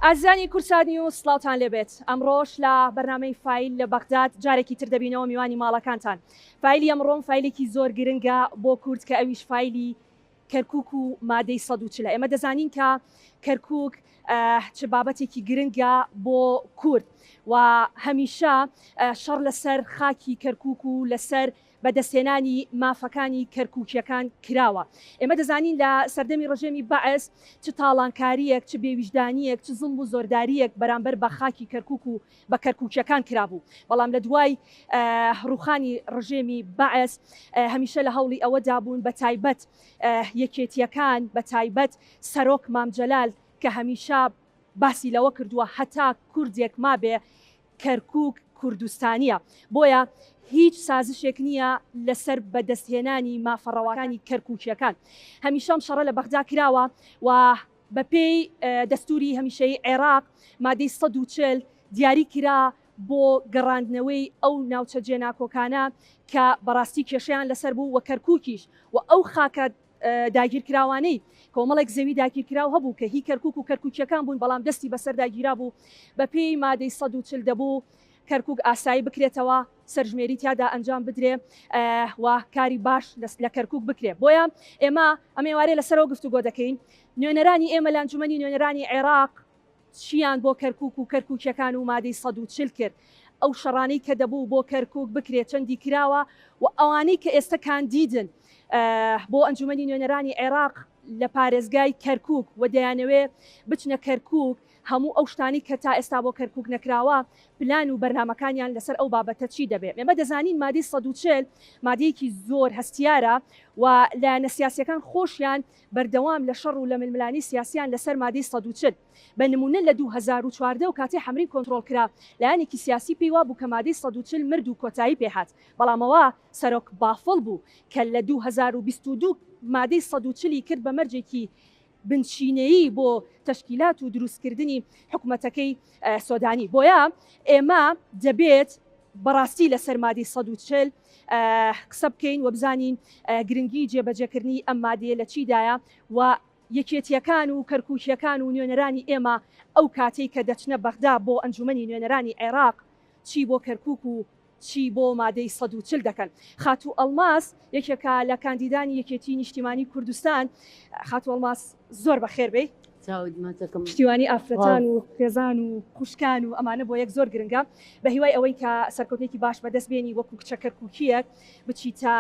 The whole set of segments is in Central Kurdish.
ئازیزانی کوردسات نیوز سڵاوتان لێبێت ئەمڕۆش لە بەرنامەی فایل لە بەغداد جارێکی تر دەبینەوە میوانی ماڵەکانتان فایلی ئەمڕۆم فایلێکی زۆر گرنگە بۆ کورد کە ئەویش فایلی کەرکوک و مادەی 140 ئێمە دەزانین کە کەرکوک چ بابەتێکی گرنگە بۆ کورد و هەمیشە شەڕ لەسەر خاکی کەرکوک و لەسەر بەدەستهێنانی مافەکانی کەرکوکییەکان کراوە. ئێمە دەزانین لە سەردەمی ڕژێمی بەعس چ تاڵانکارییەک، چ بێویژدانییەک، چ زوڵم و زۆردارییەک بەرامبەر بە خاکی کەرکوک و بە کەرکوکییەکان کرابوو. بەڵام لە دوای ڕووخانی ڕژێمی بەعس هەمیشە لە هەوڵی ئەوەدا بوون بە تایبەت یەکێتییەکان، بە تایبەت سەرۆک مام جەلال کە هەمیشە باسی لەوە کردووە هەتا کوردێک مابێ کەرکوک کوردستانیە بۆیە هیچ سازشێک نیە لەسەر بەدەستهێنانی مافە ڕەواکانی کەرکوکیەکان. هەمیشە ئەم شەڕە لە بەغدا کراوە و بەپێی دەستوری هەمیشەیی عێراق مادەی 140 دیاری کرا بۆ گەڕاندنەوەی ئەو ناوچە جێناکۆکانە کە بەڕاستی کێشەیان لەسەر بوو و کەرکوکیش و ئەو خاکە داگیرکراوانەی کۆمەڵێک زەوی داگیرکراو هەبوو کە هی کەرکوک و کەرکوکیەکان بوون بەڵام دەستی بەسەردا گیرابوو بەپێی مادەی 140 دەبوو کەرکوک ئاسایی بکرێتەوە سەرژمێری تیادا ئەنجام بدرێ و کاری باش لە کەرکوک بکرێ بۆیە ئێمە ئەم ئێوارەیە لەسەرەوە گفتوگۆ دەکەین نوێنەرانی ئێمە لە ئەنجومەنی نوێنەرانی عێراق چیان بۆ کەرکوک و کەرکوکیەکان و مادەی 140 کرد؟ ئەو شەڕانەی کە دەبوو بۆ کەرکوک بکرێت چەندی کراوە و ئەوانەی کە ئێستا کاندیدن بۆ ئەنجومەنی نوێنەرانی عێراق لە پارێزگای کەرکوک و دەیانەوێ بچنە کەرکوک هەموو ئەو شتانەی کە تا ئێستا بۆ کەرکوک نەکراوە پلان و بەرنامەکانیان لەسەر ئەو بابەتە چی دەبێ؟ ئێمە دەزانین مادەی 140 مادەیەکی زۆر هەستیارە و لایەنە سیاسیەکان خۆشیان بەردەوام لە شەڕ و لە ململانێی سیاسیان لەسەر مادەی 140. بە نموونە لە 2014 و کاتێ حەمرین کۆنترۆڵ کرا، لایەنێکی سیاسی پێی وابوو کە مادەی 140 مرد و کۆتایی پێ هات، بەڵام ئەوە سەرۆک بافڵ بوو کە لە 2022 مادەی 140 ی کرد بە مەرجێکی بنچینەیی بۆ تەشکیلات و دروستکردنی حکومەتەکەی سۆدانی. بۆیە ئێمە دەبێت بەڕاستی لەسەر مادەی 140 قسە بکەین و بزانین گرنگی جێبەجێکردنی ئەم مادەیە لە چیدایە و یەکێتییەکان و کەرکوکییەکان و نوێنەرانی ئێمە ئەو کاتەی کە دەچنە بەغدا بۆ ئەنجومەنی نوێنەرانی عێراق چی بۆ کەرکوک و چی بۆ مادەی 140 دەکەن. خاتوو ئەڵماس یەکێکە لە کاندیدانی یەکێتیی نیشتیمانی کوردستان. خاتوو ئەڵماس زۆر بەخێر بێی. چاوت ماچەکەم. پشتیوانی ئافرەتان و خێزان و خوشکان و ئەمانە بۆ یەک زۆر گرنگە. بە هیوای ئەوەی کە سەرکەوتنێکی باش بەدەست بێنی وەکو کچە کەرکوکییەک بچیتە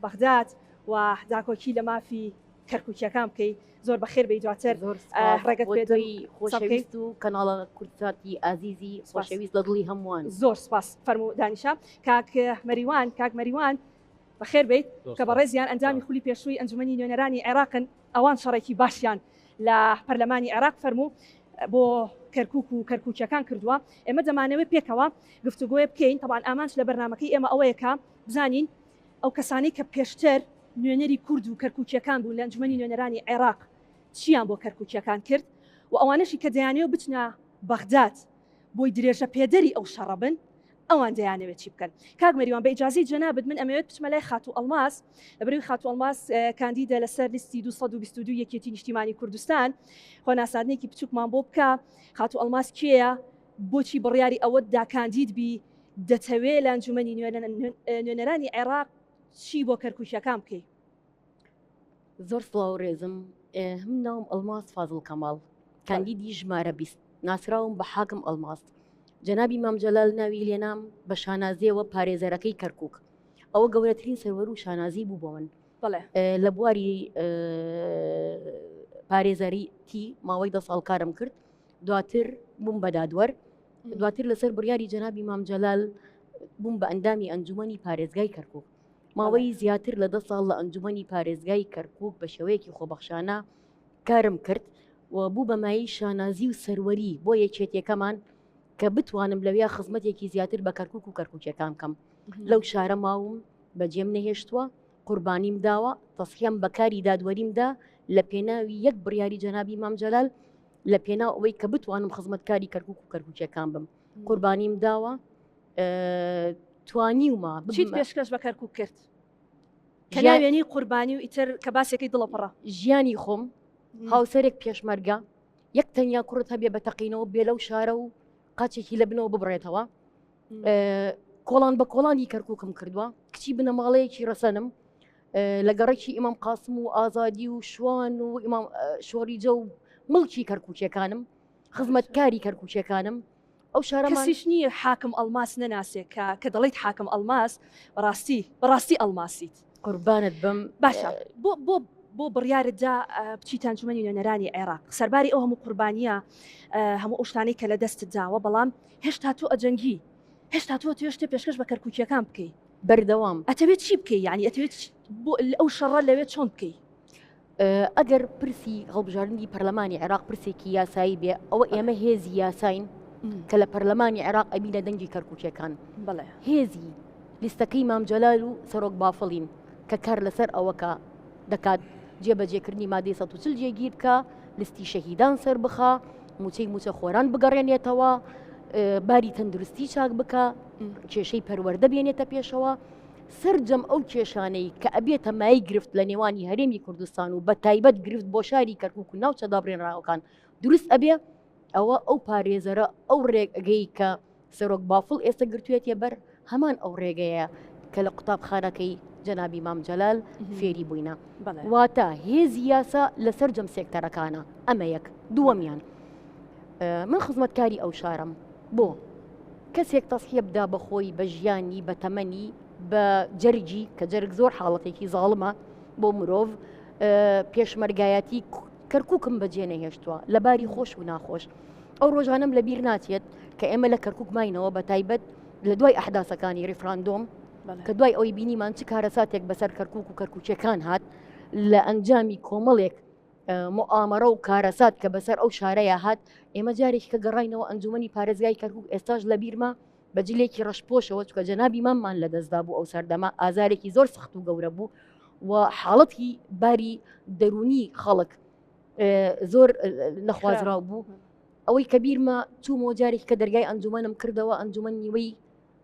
بەغداد و داکۆکی لە مافی کەرکوکیەکان بکەی. زۆر بەخێر بێی دواتر زۆر سپاس ڕێگەت بۆ پێدەم تۆی قسە بکەی. خۆشەویست و کەناڵە کوردساتی ئازیزی سپاس. خۆشەویست لە دڵی هەمووان. زۆر سپاس. فەرموو دانیشە. کاک مەریوان، کاک مەریوان بەخێر بێیت. زۆر کە سپاس. بەڕێزیان ئەندامی خولی پێشووی ئەنجومەنی نوێنەرانی عێراقن. ئەوان شەڕێکی باشیان لە پەرلەمانی عێراق فەرموو بۆ کەرکوک و کەرکوکیەکان کردووە. ئێمە دەمانەوێت پێکەوە گفتوگۆیە بکەین. تەبعەن ئامانج لە بەرنامەکەی ئێمە ئەوەیە کە بزانین ئەو کەسانەی کە پێشتر نوێنەری کورد و کەرکوکیەکان بوون لە ئەنجومەنی نوێنەرانی عێراق چیان بۆ کەرکوکیەکان کرد و ئەوانەشی کە دەیانەوێت بچنە بەغداد بۆی درێژە پێدەری ئەو شەڕە بن ئەوان دەیانەوێت چی بکەن. کاک مەریوان بە ئیجازەی جەنابت من ئەمەوێت بچمە لای خاتوو ئەڵماس لەبەرئەوەی خاتوو ئەڵماس کاندیدە لەسەر لیستی 222 یەکێتی نیشتیمانی کوردستان خۆ ناساندنێکی بچووکمان بۆ بکە خاتوو ئەڵماس کێیە بۆچی بڕیاری ئەوەت دا کاندید بی دەتەوێ لە ئەنجومەنی نوێنەرانی عێراق چی بۆ کەرکوکیەکان بکەی؟ زۆر سڵاو و ڕێزم من ناوم ئەڵماس فازڵ کەماڵ کاندیدی ژمارە 20 ناسراوم بە حاکم ئەڵماس جەنابی مام جەلال ناوی لێنام بە شانازیەوە پارێزەرەکەی کەرکک ئەوە گەورەترین سەروەر و شانازی بوو بۆ من لە بواری پارێزەریتی ماوەی دە ساڵ کارم کرد دواتر بووم بە دادوەر دواتر لەسەر بڕیاری جەنابی مام جەلال بووم بە ئەندامی ئەنجومەنی پارێزگای کەرکک ماوەی زیاتر لە دە ساڵ لە ئەنجومەنی پارێزگای کەرکک بە شێوەیەکی خۆبەخشانە کارم کرد و بوو بە مایەی شانازی و سەروەری بۆ یەکێتیەکەمان کە بتوانم لەویا خزمەتێکی زیاتر بە کەرکک و کەرکوکیەکان بکەم لەو شارە ماوم بەجێم نەهێشتووە قوربانیم داوە تەسحیم بە کاری دادوەریم دا لە پێناوی یەک بڕیاری جەنابی مام جەلال لە پێناو ئەوەی کە بتوانم خزمەتکاری کەرکک و کەرکوکیەکان بم قوربانیم داوە توانیومە چیت پێشکەش بە کەرکک کرد کە ناوێنی قوربانی و ئیتر کە باسێکی دڵە پڕە ژیانی خۆم هاوسەرێک پێشمەرگە. یەک تەنیا کوڕت هەبێ بە تەقینەوە بێ لەو شارە و قاچێکی لە بنەوە ببڕێتەوە. کۆڵان بە کۆڵانی کەرکووکم کردووە، کچی بنەماڵەیەکی ڕەسەنم لە گەڕەکی ئیمام قاسم و ئازادی و شوان و ئیمام شۆریجە و مڵکی کەرکووکیەکانم، خزمەتکاری کەرکووکیەکانم. ئەو شارەمان کەسیش نییە حاکم ئەڵماس نەناسێ کە کە دەڵێیت حاکم ئەڵماس بەڕاستی بەڕاستی ئەڵماسیت. قوربانت بم. باشە بۆ بۆ بۆ بڕیارت دا بچیتە ئەنجومەنی نوێنەرانی عێراق سەرباری ئەو هەموو قوربانییە هەموو ئەو شتانەی کە لە دەستت داوە بەڵام هێشتا تۆ ئەجەنگی هێشتا تۆ ئەتەوێ شتێ پێشکەش بە کەرکوکییەکان بکەی. بەردەوام. ئەتەوێ چی بکەی یانی ئەتەوێ بۆ ئەو شەڕە لەوێ چۆن بکەی؟ ئەگەر پرسی هەڵبژاردنی پەرلەمانی عێراق پرسێکی یاسایی بێ ئەوە ئێمە هێزی یاساین کە لە پەرلەمانی عێراق ئەبینە دەنگی کەرکووکیەکان هێزی لیستەکەی مام جەلال و سەرۆک بافڵین کە کار لەسەر ئەوەکە دەکات جێبەجێکردنی مادەی 140 جێگیر بکە لیستی شەهیدان سەر بخا موچەی موچە خۆران بگەڕێنێتەوە باری تەندروستی چاک بکە کێشەی پەروەردە بێنێتە پێشەوە سەرجەم ئەو کێشانەی کە ئەبێتە مایەی گرفت لە نێوانی هەرێمی کوردستان و بەتایبەت گرفت بۆ شاری کەرکوک و ناوچە دابرێنراوەکان دروست ئەبێ، ئەوە ئەو پارێزەرە ئەو ڕێگەی کە سەرۆک بافڵ ئێستا گرتوێتیە بەر هەمان ئەو ڕێگەیە کە لە قوتابخانەکەی جەنابی مام جەلال فێری بووینە. واتە هێزی یاسا لە سەرجەم سێکتەرەکانە ئەمە یەک. دووەمیان من خزمەتکاری ئەو شارەم بۆ کەسێک تەزحیە بدا بە خۆی، بە ژیانی، بە تەمەنی، بە جەرگی، کە جەرگ زۆر حاڵەتێکی زاڵمە بۆ مرۆڤ، پێشمەرگایەتی کەرکووکم بەجێ نەهێشتووە لە باری خۆش و ناخۆش. ئەو ڕۆژانەم لە بیر ناچێت کە ئێمە لە کەرکووک ماینەوە بە تایبەت لە دوای ئەحداسەکانی ڕیفراندۆم کە دوای ئەوەی بینیمان چ کارەساتێک بەسەر کەرکووک و کەرکووکیەکان هات لە ئەنجامی کۆمەڵێک موئامەرە و کارەسات کە بەسەر ئەو شارەیا هات، ئێمە جارێکی کە گەڕاینەوە ئەنجومەنی پارێزگای کەرکوک ئێستاش لەبیرمە بە جلێکی ڕەشپۆشەوە چونکە جەنابی ماممان لەدەستدا بوو ئەو سەردەمە ئازارێکی زۆر سەخت و گەورە بوو و حاڵەتی باری دەروونی خەڵک زۆر نەخوازراو بوو ئەوەی کە بیرمە چوومەوە جارێکی کە دەرگای ئەنجومەنم کردەوە ئەنجومەن نیوەی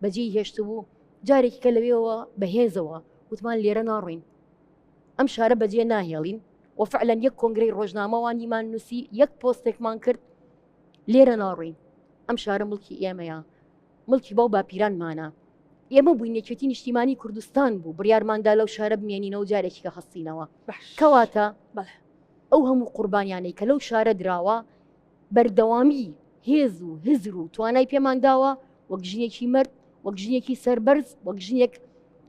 بەجێی هێشتبوو جارێکی کە لەوێوە بەهێزەوە وتمان لێرە ناڕۆین ئەم شارە بەجێ ناهێڵین و فعلەن یەک کۆنگرەی ڕۆژنامەوانیمان نووسی یەک پۆستێکمان کرد لێرە ناڕۆین ئەم شارە مڵکی ئێمەیە مڵکی باو باپیرانمانە ئێمە بووین یەکێتی نیشتیمانی کوردستان بوو بڕیارماندا لەو شارە بمێنینەوە جارێکی کە هەستینەوە کەواتە ئەو هەموو قوربانیانەی کە لەو شارە دراوە بەردەوامی هێز و هزر و توانای پێمان داوە وەک ژنێکی مەرد، وەک ژنێکی سەربەرز، وەک ژنێک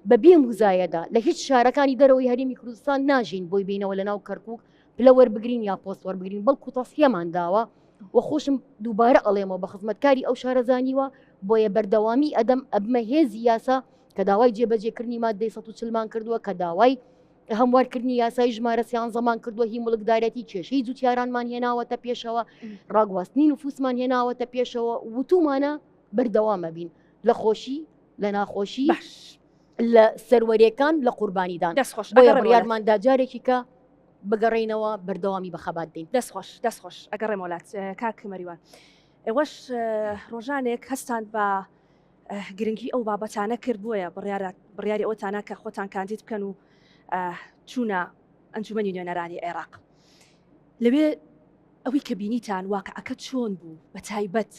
بە بێ موزایەدە لە هیچ شارەکانی دەرەوەی هەرێمی کوردستان ناژین بۆی بینەوە لە ناو کەرکوک پلە وەربگرین یا پۆست وەربگرین بەڵکو تەسحیەمان داوە و خۆشم دووبارە ئەڵێمەوە بە خزمەتکاری ئەو شارە زانیوە بۆیە بەردەوامی ئەدەم ئەبمە هێزی یاسا کە داوای جێبەجێکردنی مادەی 140 مان کردووە کە داوای هەموارکردنی یاسای ژمارە سیانزەمان کردووە هی موڵکدارەتی کێشەی جوتیارانمان هێناوەتە پێشەوە ڕاگواستنی نفوسمان هێناوەتە پێشەوە وتومانە بەردەوامە بین لە خۆشی لە ناخۆشی لە سەروەرێکان لە قوربانیدان دەست خۆش بۆیە بڕیارماندا جارێکی کە بگەڕێینەوە بەردەوامی بە خەبات دەین. دەست خۆش دەست خۆش ئەگەڕێمەوە لات کاک مەریوان ئێوەش ڕۆژانێک هەستان بە گرنگی ئەو بابەتانە کرد بۆیە بڕیاری ئەوتانە کە خۆتان کاندید بکەن و چوونە ئەنجومەنی نوێنەرانی عێراق لەوێ ئەوەی کە بینیتان واقعەکە چۆن بوو بە تایبەت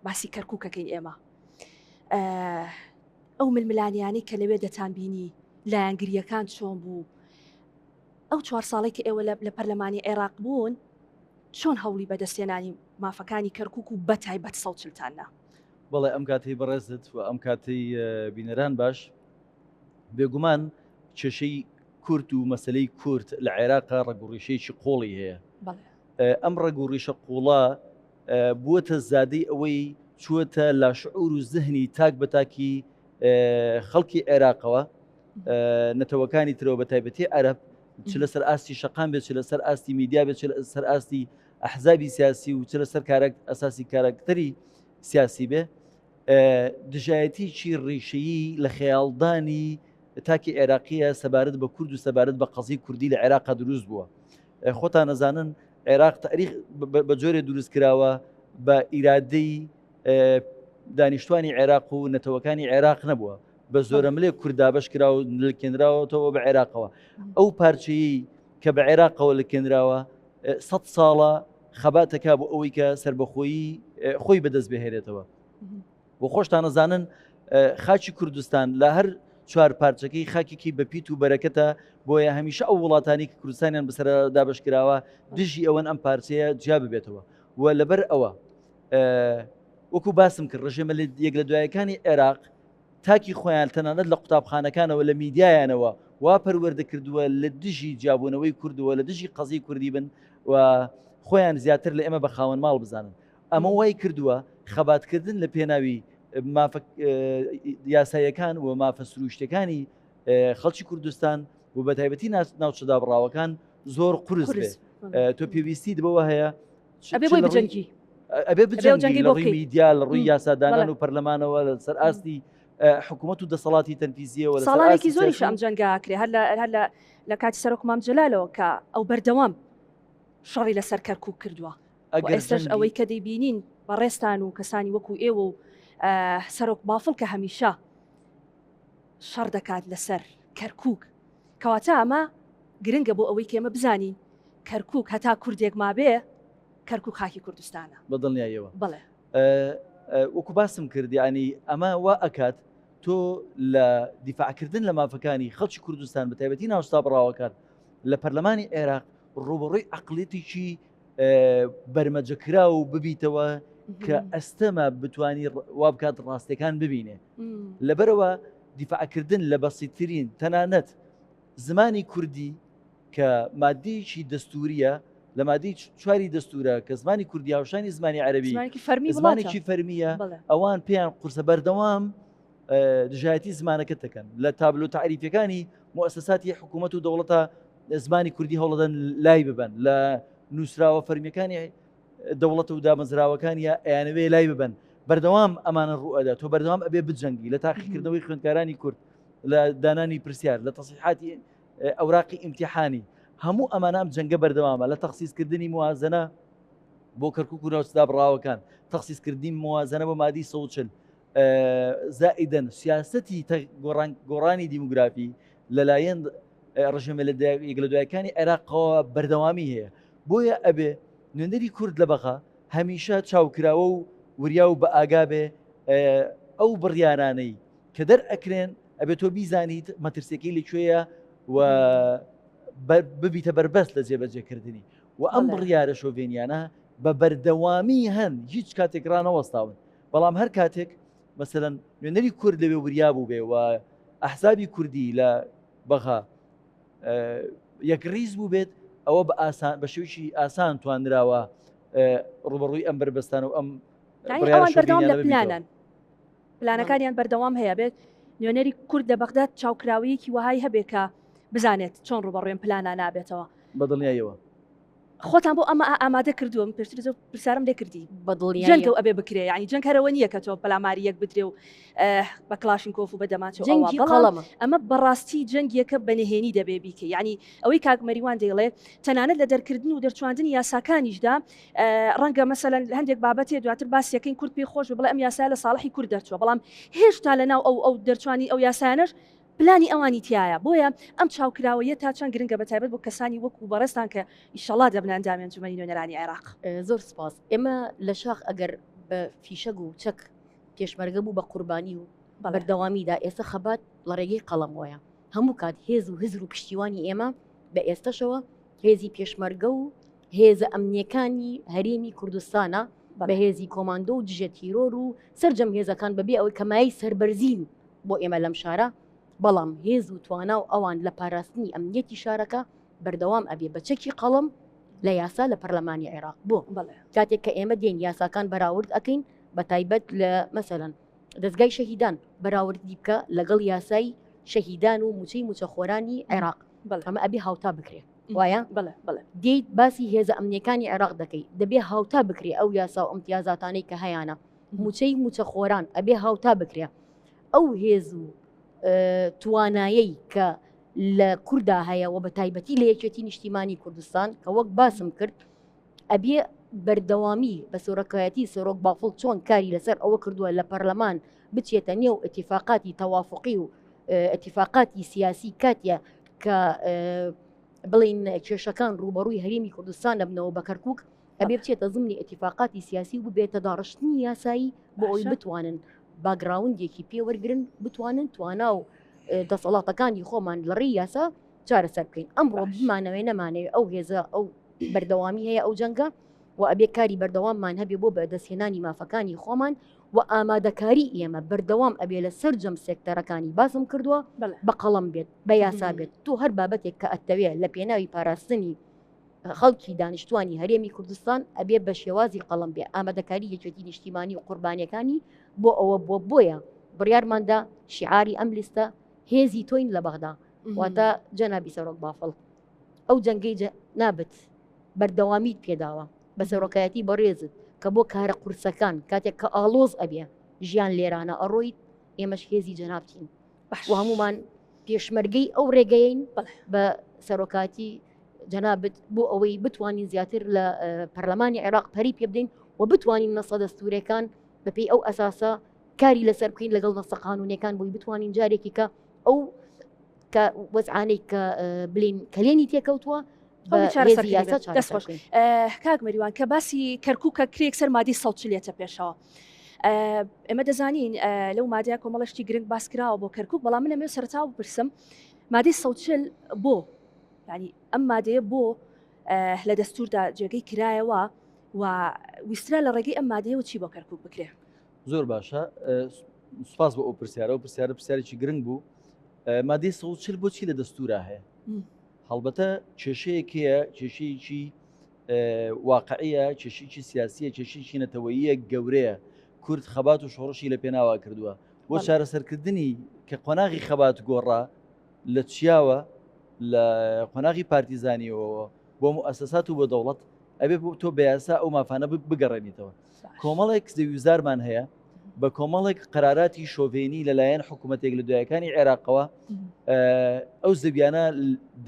باسی کەرکووکەکەین ئێمە ئەو ململانیانەی کە لەوێ دەتان بینی لایەنگریەکان چۆن بوو ئەو چوار ساڵی کە ئێوە لە پەرلەمانی عێراق بوون چۆن هەوڵی بەدەستێنانی مافەکانی کەرکک و بەتایبەت سەوچلتان نا بەڵێ ئەم کاتەی بەڕێزت و ئەم کاتەی بینەران باش بێگومان کێشەی کورد و مەسلەی کورد لە عێراقا ڕەگوڕیشەیەکی قۆڵی هەیە ئەم ڕەگوڕیشە قوڵە بووەتە زادەی ئەوەی چووەتە لاشعور و زهنی تاک بە تاکی خەڵکی عێراقەوە نەتەوەکانی ترەوە بە تایبەتی عەرەب چ لەسەر ئاستی شەقام بێت چ لەسەر ئاستی میدیا بێت چ لەسەر ئاستی ئەحزابی سیاسی و چ لەسەر کارەک ئەساسی کارەکتەری سیاسی بێ دژایەتیی ڕیشەیی لە خەیاڵدانی تاکی عێراقیە سەبارەت بە کورد و سەبارەت بە قەزی کوردی لە عێراقا دروست بووە خۆتان نەزانن عێراق تاریخ بە جۆرێ دروست کراوە بە ئیرادەی دانیشتوانی عێراق و نەتەوەکانی عێراق نەبووە بە زۆرەملێ کوردابش کرا و لکێنراوەتەوە بە عێراقەوە ئەو پارچەیە کە بە عێراقەوە لکێنراوە سە ساڵە خەباتەکە بۆ ئەوەی کە سربەخۆیی خۆی بەدەست بهێنێتەوە. بۆ خۆشتان ئەزانن خاکی کوردستان لە هەر چوار پارچەکەی خاکێکی بە پیت و بەرەکەتە بۆیە هەمیشە ئەو وڵاتانی کە کوردستانیان بەسەر دابش کراوە دژی ئەوەن ئەم پارچەیە جیا ببێتەوە و لەبەر ئەوە وەکو باسم کرد ڕژێمە یەک لە دوایەکانی عێراق تاکی خۆیان تەنانەت لە قوتابخانەکانەوە لە میدیایانەوە وا پەروەردە کردووە لە دژی جیابوونەوەی کوردەوە لە دژی قەزی کوردی بن و خۆیان زیاتر لە ئێمە بە خاوەن ماڵ بزانن ئەمە وای کردووە خەباتکردن لە پێناوی مافە یاساییەکان و مافە سروشتەکانی خەڵکی کوردستان و بە تایبەتی ناوچە دابڕاوەکان زۆر قورس بێت تۆ پێویستی بەوە هەیە ئەبێ بۆی بجەنگی ئەبێ بجەنگی لە ڕووی میدیا لە ڕووی یاسادانان و پەرلەمانەوە لەسەر ئاستی حکوومەت و دەسەڵاتی تەنفیزیەوە ساڵانێکی زۆریش ئەم جەنگە کرێ هەر لە لە کاتی سەرۆک مام جەلالەوە کە ئەو بەردەوام شەڕی لەسەر کەرکک کردووە ئەگەر ئێستاش ئەوەی کە دەیبینین بەڕێزتان و کەسانی وەکو ئێوە و سەرۆک بافڵ کە هەمیشە شەڕ دەکات لەسەر کەرکک کەواتە ئەمە گرنگە بۆ ئەوەی کێمە بزانین کەرکک هەتا کوردێک مابێ کەرکک خاکی کوردستانە. بە دڵنیاییەوە بەڵێ. وەکو باسم کرد یعنی ئەمە وا ئەکات تۆ لە دیفاعکردن لە مافەکانی خەڵکی کوردستان بە تایبەتی ناوستا بڕاوەکان لە پەرلەمانی عێراق ڕوبەڕووی عقلیتێکی بەرمەجەکراو ببیتەوە کە ئەستەمە بتانی وا بکات ڕاستەکان ببینێ لەبەرەوە دیفاعکردن لە بەسیترین تەنانەت زمانی کوردی کە مادەیەکی دەستوریە لە مادەی چواری دەستورە کە زمانی کوردی هاوشانی زمانی عەربی زمانێکی فەرمیە ئەوان پێیان قورسە بەردەوام دژایەتی زمانەکە دەکەن لە تابلۆ تعریفەکانی موسساتی حکوومەت و دەوڵەتە زمانی کوردی هەوڵدەن لای ببەن لە نووسراوە فەرمیەکانی دەوڵەت و دامەزراوەکانی ئەیانەوێ لای ببەن بەردەوام ئەمانە ڕوئەدا تۆ بەردەوام ئەبێ بجەنگی لە تاقیکردنەوەی خوێندکارانی کورد لە دانانی پرسیار لە تەسیحاتی ئەوراقی ئیمتیحانی هەموو ئەمانە ئەم جەنگە بەردەوامە لە تەخسیسکردنی موازنە بۆ کەرکک و ناوچدا بڕاوەکان تەخسیسکردنی موازنە بۆ مادی 140 زائیدەن سیاسەتی گۆڕانی دیموگرافی لەلایەن ڕژێمە یەک لە دوایەکانی عێراقەوە بەردەوامی هەیە بۆیە ئەبێ نوێنەری کورد لە بەغا هەمیشە چاوکراوە و وریا و بە ئاگا بێ ئەو بڕیارانەی کە دەرئەکرێن ئەبێ تۆ بیزانیت مەترسیەکەی لە کوێیە و ببیتە بەربەست لە جێبەجێکردنی و ئەم بڕیارە شۆڤێنیانە بە بەردەوامی هەن هیچ کاتێک ڕانەوەستاون بەڵام هەر کاتێک مەسەلەن نوێنەری کورد لەوێ وریا بوو بێ و ئەحزابی کوردی لە بەغا یەکڕیز بوو بێت ئەوە بە ئاسان بە شێوەیەکی ئاسان توانراوە ڕوبەڕووی ئەم بەربەستان و ئەم ئەوان بەردەوام لە پلانن پلانەکانیان بەردەوام هەیە بێت نوێنەری کورد لە بەغداد چاوکراوەیەکی وەهای هەبێ کە بزانێت چۆن ڕوبەڕوێن پلانە نابێتەوە بەدڵنیایەوە خۆتان بۆ ئەمە ئامادە کردووە من پێشتر زۆر پرسیارم لێ کردی بەدڵنیاییەوە جەنگە و ئەبێ بکرێ یعنی جەنگ هەرەوە نییە کە تۆ پەلاماری یەک بدرێ و بە کڵاشینکۆف و بە دەمانچە و ئەوە جەنگی بەڵام قەڵەمە. ئەمە بەڕاستی جەنگێکە بە نهێنی دەبێ بیکەی یعنی ئەوەی کاک مەریوان دەیڵێ تەنانەت لە دەرکردن و دەرچواندنی یاساکانیشدا ڕەنگە مەسەلەن هەندێک بابەتێ دواتر باسیەکەین کورد پێی خۆش بێ بڵێ ئەم یاسایە لە ساڵحی کورد دەرچووە بەڵام هێشتا لەناو ئەو ئەو دەرچوانی ئەو یاسایانەش پلانی ئەوانی تیایە بۆیە ئەم چاوکراوەیە تا چەند گرنگە بە تایبەت بۆ کەسانی وەکو بەڕێزتان کە ئیشەڵا دەبنە ئەندامی ئەنجومەنی نوێنەرانی عێراق. زۆر سپاس. ئێمە لە شاخ ئەگەر بە فیشەک و چەک پێشمەرگە بوو بە قوربانی و بەردەوامیدا ئێستا خەبات لە ڕێگەی قەڵەمەوەیە. هەموو کات هێز و هزر و پشتیوانی ئێمە بە ئێستەشەوە هێزی پێشمەرگە و هێزە ئەمنیەکانی هەرێمی کوردستانە بە هێزی کۆماندۆ و دژە تیرۆر و سەرجەم هێزەکان بەبێ ئەوەی کە مایەی سەربەرزین بۆ ئێمە لەم شارە، بەڵام هێز و توانا و ئەوان لە پاراستنی ئەمنیەتی شارەکە بەردەوام ئەبێ بە چەکی قەڵەم لە یاسا لە پەرلەمانی عێراق بۆ کاتێک کە ئێمە دێن یاساکان بەراورد ئەکەین بە تایبەت لە مەسەلەن دەزگای شەهیدان بەراوردی بکە لەگەڵ یاسای شەهیدان و موچەی موچەخۆرانی عێراق ئەمە ئەبێ هاوتا بکرێ وایە دێیت باسی هێزە ئەمنیەکانی عێراق دەکەی دەبێ هاوتا بکرێ ئەو یاسا و ئەمتیازاتانەی کە هەیانە موچەی موچەخۆران ئەبێ هاوتا بکرێ ئەو هێز و توانایەی کە لە کوردا هەیە و بە تایبەتی لە یەکێتی نیشتیمانی کوردستان کە وەک باسم کرد ئەبێ بەردەوامی بە سۆرەکایەتی سەرۆک بافڵ چۆن کاری لەسەر ئەوە کردووە لە پەرلەمان بچێتە نێو ئەتیفاقاتی تەوافقی و ئەتیفاقاتی سیاسی کاتیە کە بڵین کێشەکان ڕوبەڕووی هەرێمی کوردستان دەبنەوە بە کەرکک. ئەبێ بچێتە زمنی ئیتیفاقاتی سیاسی و ببێتە داڕشتنی یاسایی بۆ ئەوەی بتوانن background ێکی پێوەرگرن بتوانن توانا و دەسەڵاتەکانی خۆمان لە ڕێی یاسا چارەسەر بکەین ئەمڕۆ بمانەوێ نەمانەوێ ئەو هێزە ئەو بەردەوامی هەیە ئەو جەنگە و ئەبێ کاری بەردەواممان هەبێ بۆ بەدەستهێنانی مافەکانی خۆمان و ئامادەکاری ئێمە بەردەوام ئەبێ لە سەرجەم سێکتەرەکانی باسم کردووە بە قەڵەم بێت بە یاسا بێت تۆ هەر بابەتێک کە ئەتەوێ لە پێناوی پاراستنی خەڵکی دانیشتوانی هەرێمی کوردستان ئەبێ بە شێوازی قەڵەم بێ ئامادەکاری یەکێتی نیشتیمانی و قوربانیەکانی بۆ ئەوە بووە بۆیە بڕیارماندا شیعاری ئەم لیستە هێزی تۆین لە بەغدا واتە جەنابی سەرۆک بافڵ ئەو جەنگەی نابت بەردەوامیت پێداوە بە سەرۆکایەتی بەڕێزت کە بۆ کارە قورسەکان کاتێک کە ئاڵۆز ئەبێ ژیان لێرانە ئەڕۆیت ئێمەش هێزی جەنابتین و هەمومان پێشمەرگەی ئەو ڕێگەین بە سەرۆکاتی جەنابت بۆ ئەوەی بتوانین زیاتر لە پەرلەمانی عێراق پەری پێ بدەین و بتوانین نەسە دەستورەکان بەپێی ئەو ئەساسە کاری لەسەر بکەین لەگەڵ نەسە قانونەکان بۆی بتوانین جارێکی کە ئەو کە وەزعانەی کە بلین کەلێنی تێکەوتووە دەستخۆش کاک مەریوان کە باسی کەرکووکە کرێک سەر مادی سەڵچلێتە پێشەوە. ئێمە دەزانین لەو مادەیە کۆمەڵشتی گرنگ باس کراوە بۆ کەرکک بەڵام من لەمێ سەرتا بپرسم مادەی سەوچل بۆ ینی ئەم مادەیە بۆ لە دەستوردا جێگەی کرایەوە و ویسترا لە ڕێگەی ئەم مادەیەوە چی بۆ کەرکک بکرێ زۆر باشە سوپاس بۆ ئەو پرسیارە و پرسیارە پرسیارێکی گرنگ بوو مادەی 140 بۆچی لە دەستورا هەیە هەڵبەتە کێشەیەک هەیە کێشەیەکی واقعیە کێشێکی سیاسیە کێشێکی نەتەوەییە گەورەیە کورد خەبات و شۆڕشی لە پێناوە کردووە بۆ چارەسەرکردنی کە قۆناغی خەبات گۆڕا لە چیاوە لە قۆناغی پارتیزانیەوە بۆ موئەسەسات و بۆ دەوڵەت ئەبێ تۆ بە یاسا ئەو مافانە بگەڕێنیتەوە کۆمەڵێک زەویوزارمان هەیە بە کۆمەڵێک قەراراتی شۆڤێنی لەلایەن حکوومەتێک لە دوایەکانی عێراقەوە ئەو زەویانە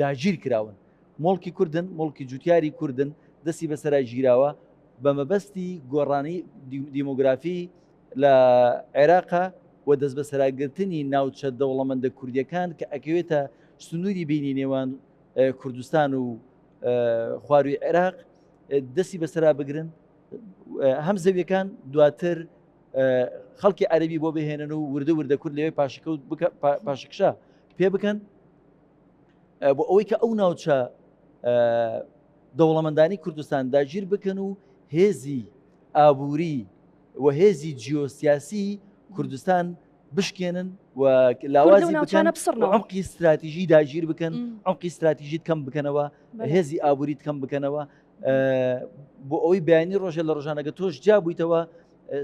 داگیر کراون مڵکی کوردن مڵکی جوتیاری کوردن دەستی بەسەرا گیراوە بە مەبەستی گۆڕانی دیمۆگرافی لە عێراقا و دەستبەسەراگرتنی ناوچە دەوڵەمەندە کوردیەکان کە ئەکەوێتە سنووری بینی نێوان کوردستان و خواروی عێراق دەستی بەسەرا بگرن هەم زەویەکان دواتر خەڵکی عەربی بۆ بهێنن و وردە وردە کورد لەوێ پاشەکەوت پاشەکشە پێ بکەن بۆ ئەوەی کە ئەو ناوچە دەوڵەمەندانی کوردستان داگیر بکەن و هێزی ئابووری و هێزی جیۆسیاسی کوردستان بشکێنن و لاوازی بکەن عمقی استراتیژی داگیر بکەن عمقی استراتیژیت کەم بکەنەوە هێزی ئابووریت کەم بکەنەوە بۆ ئەوەی بەیانی ڕۆژە لە ڕۆژانەگە تۆش جیا بوویتەوە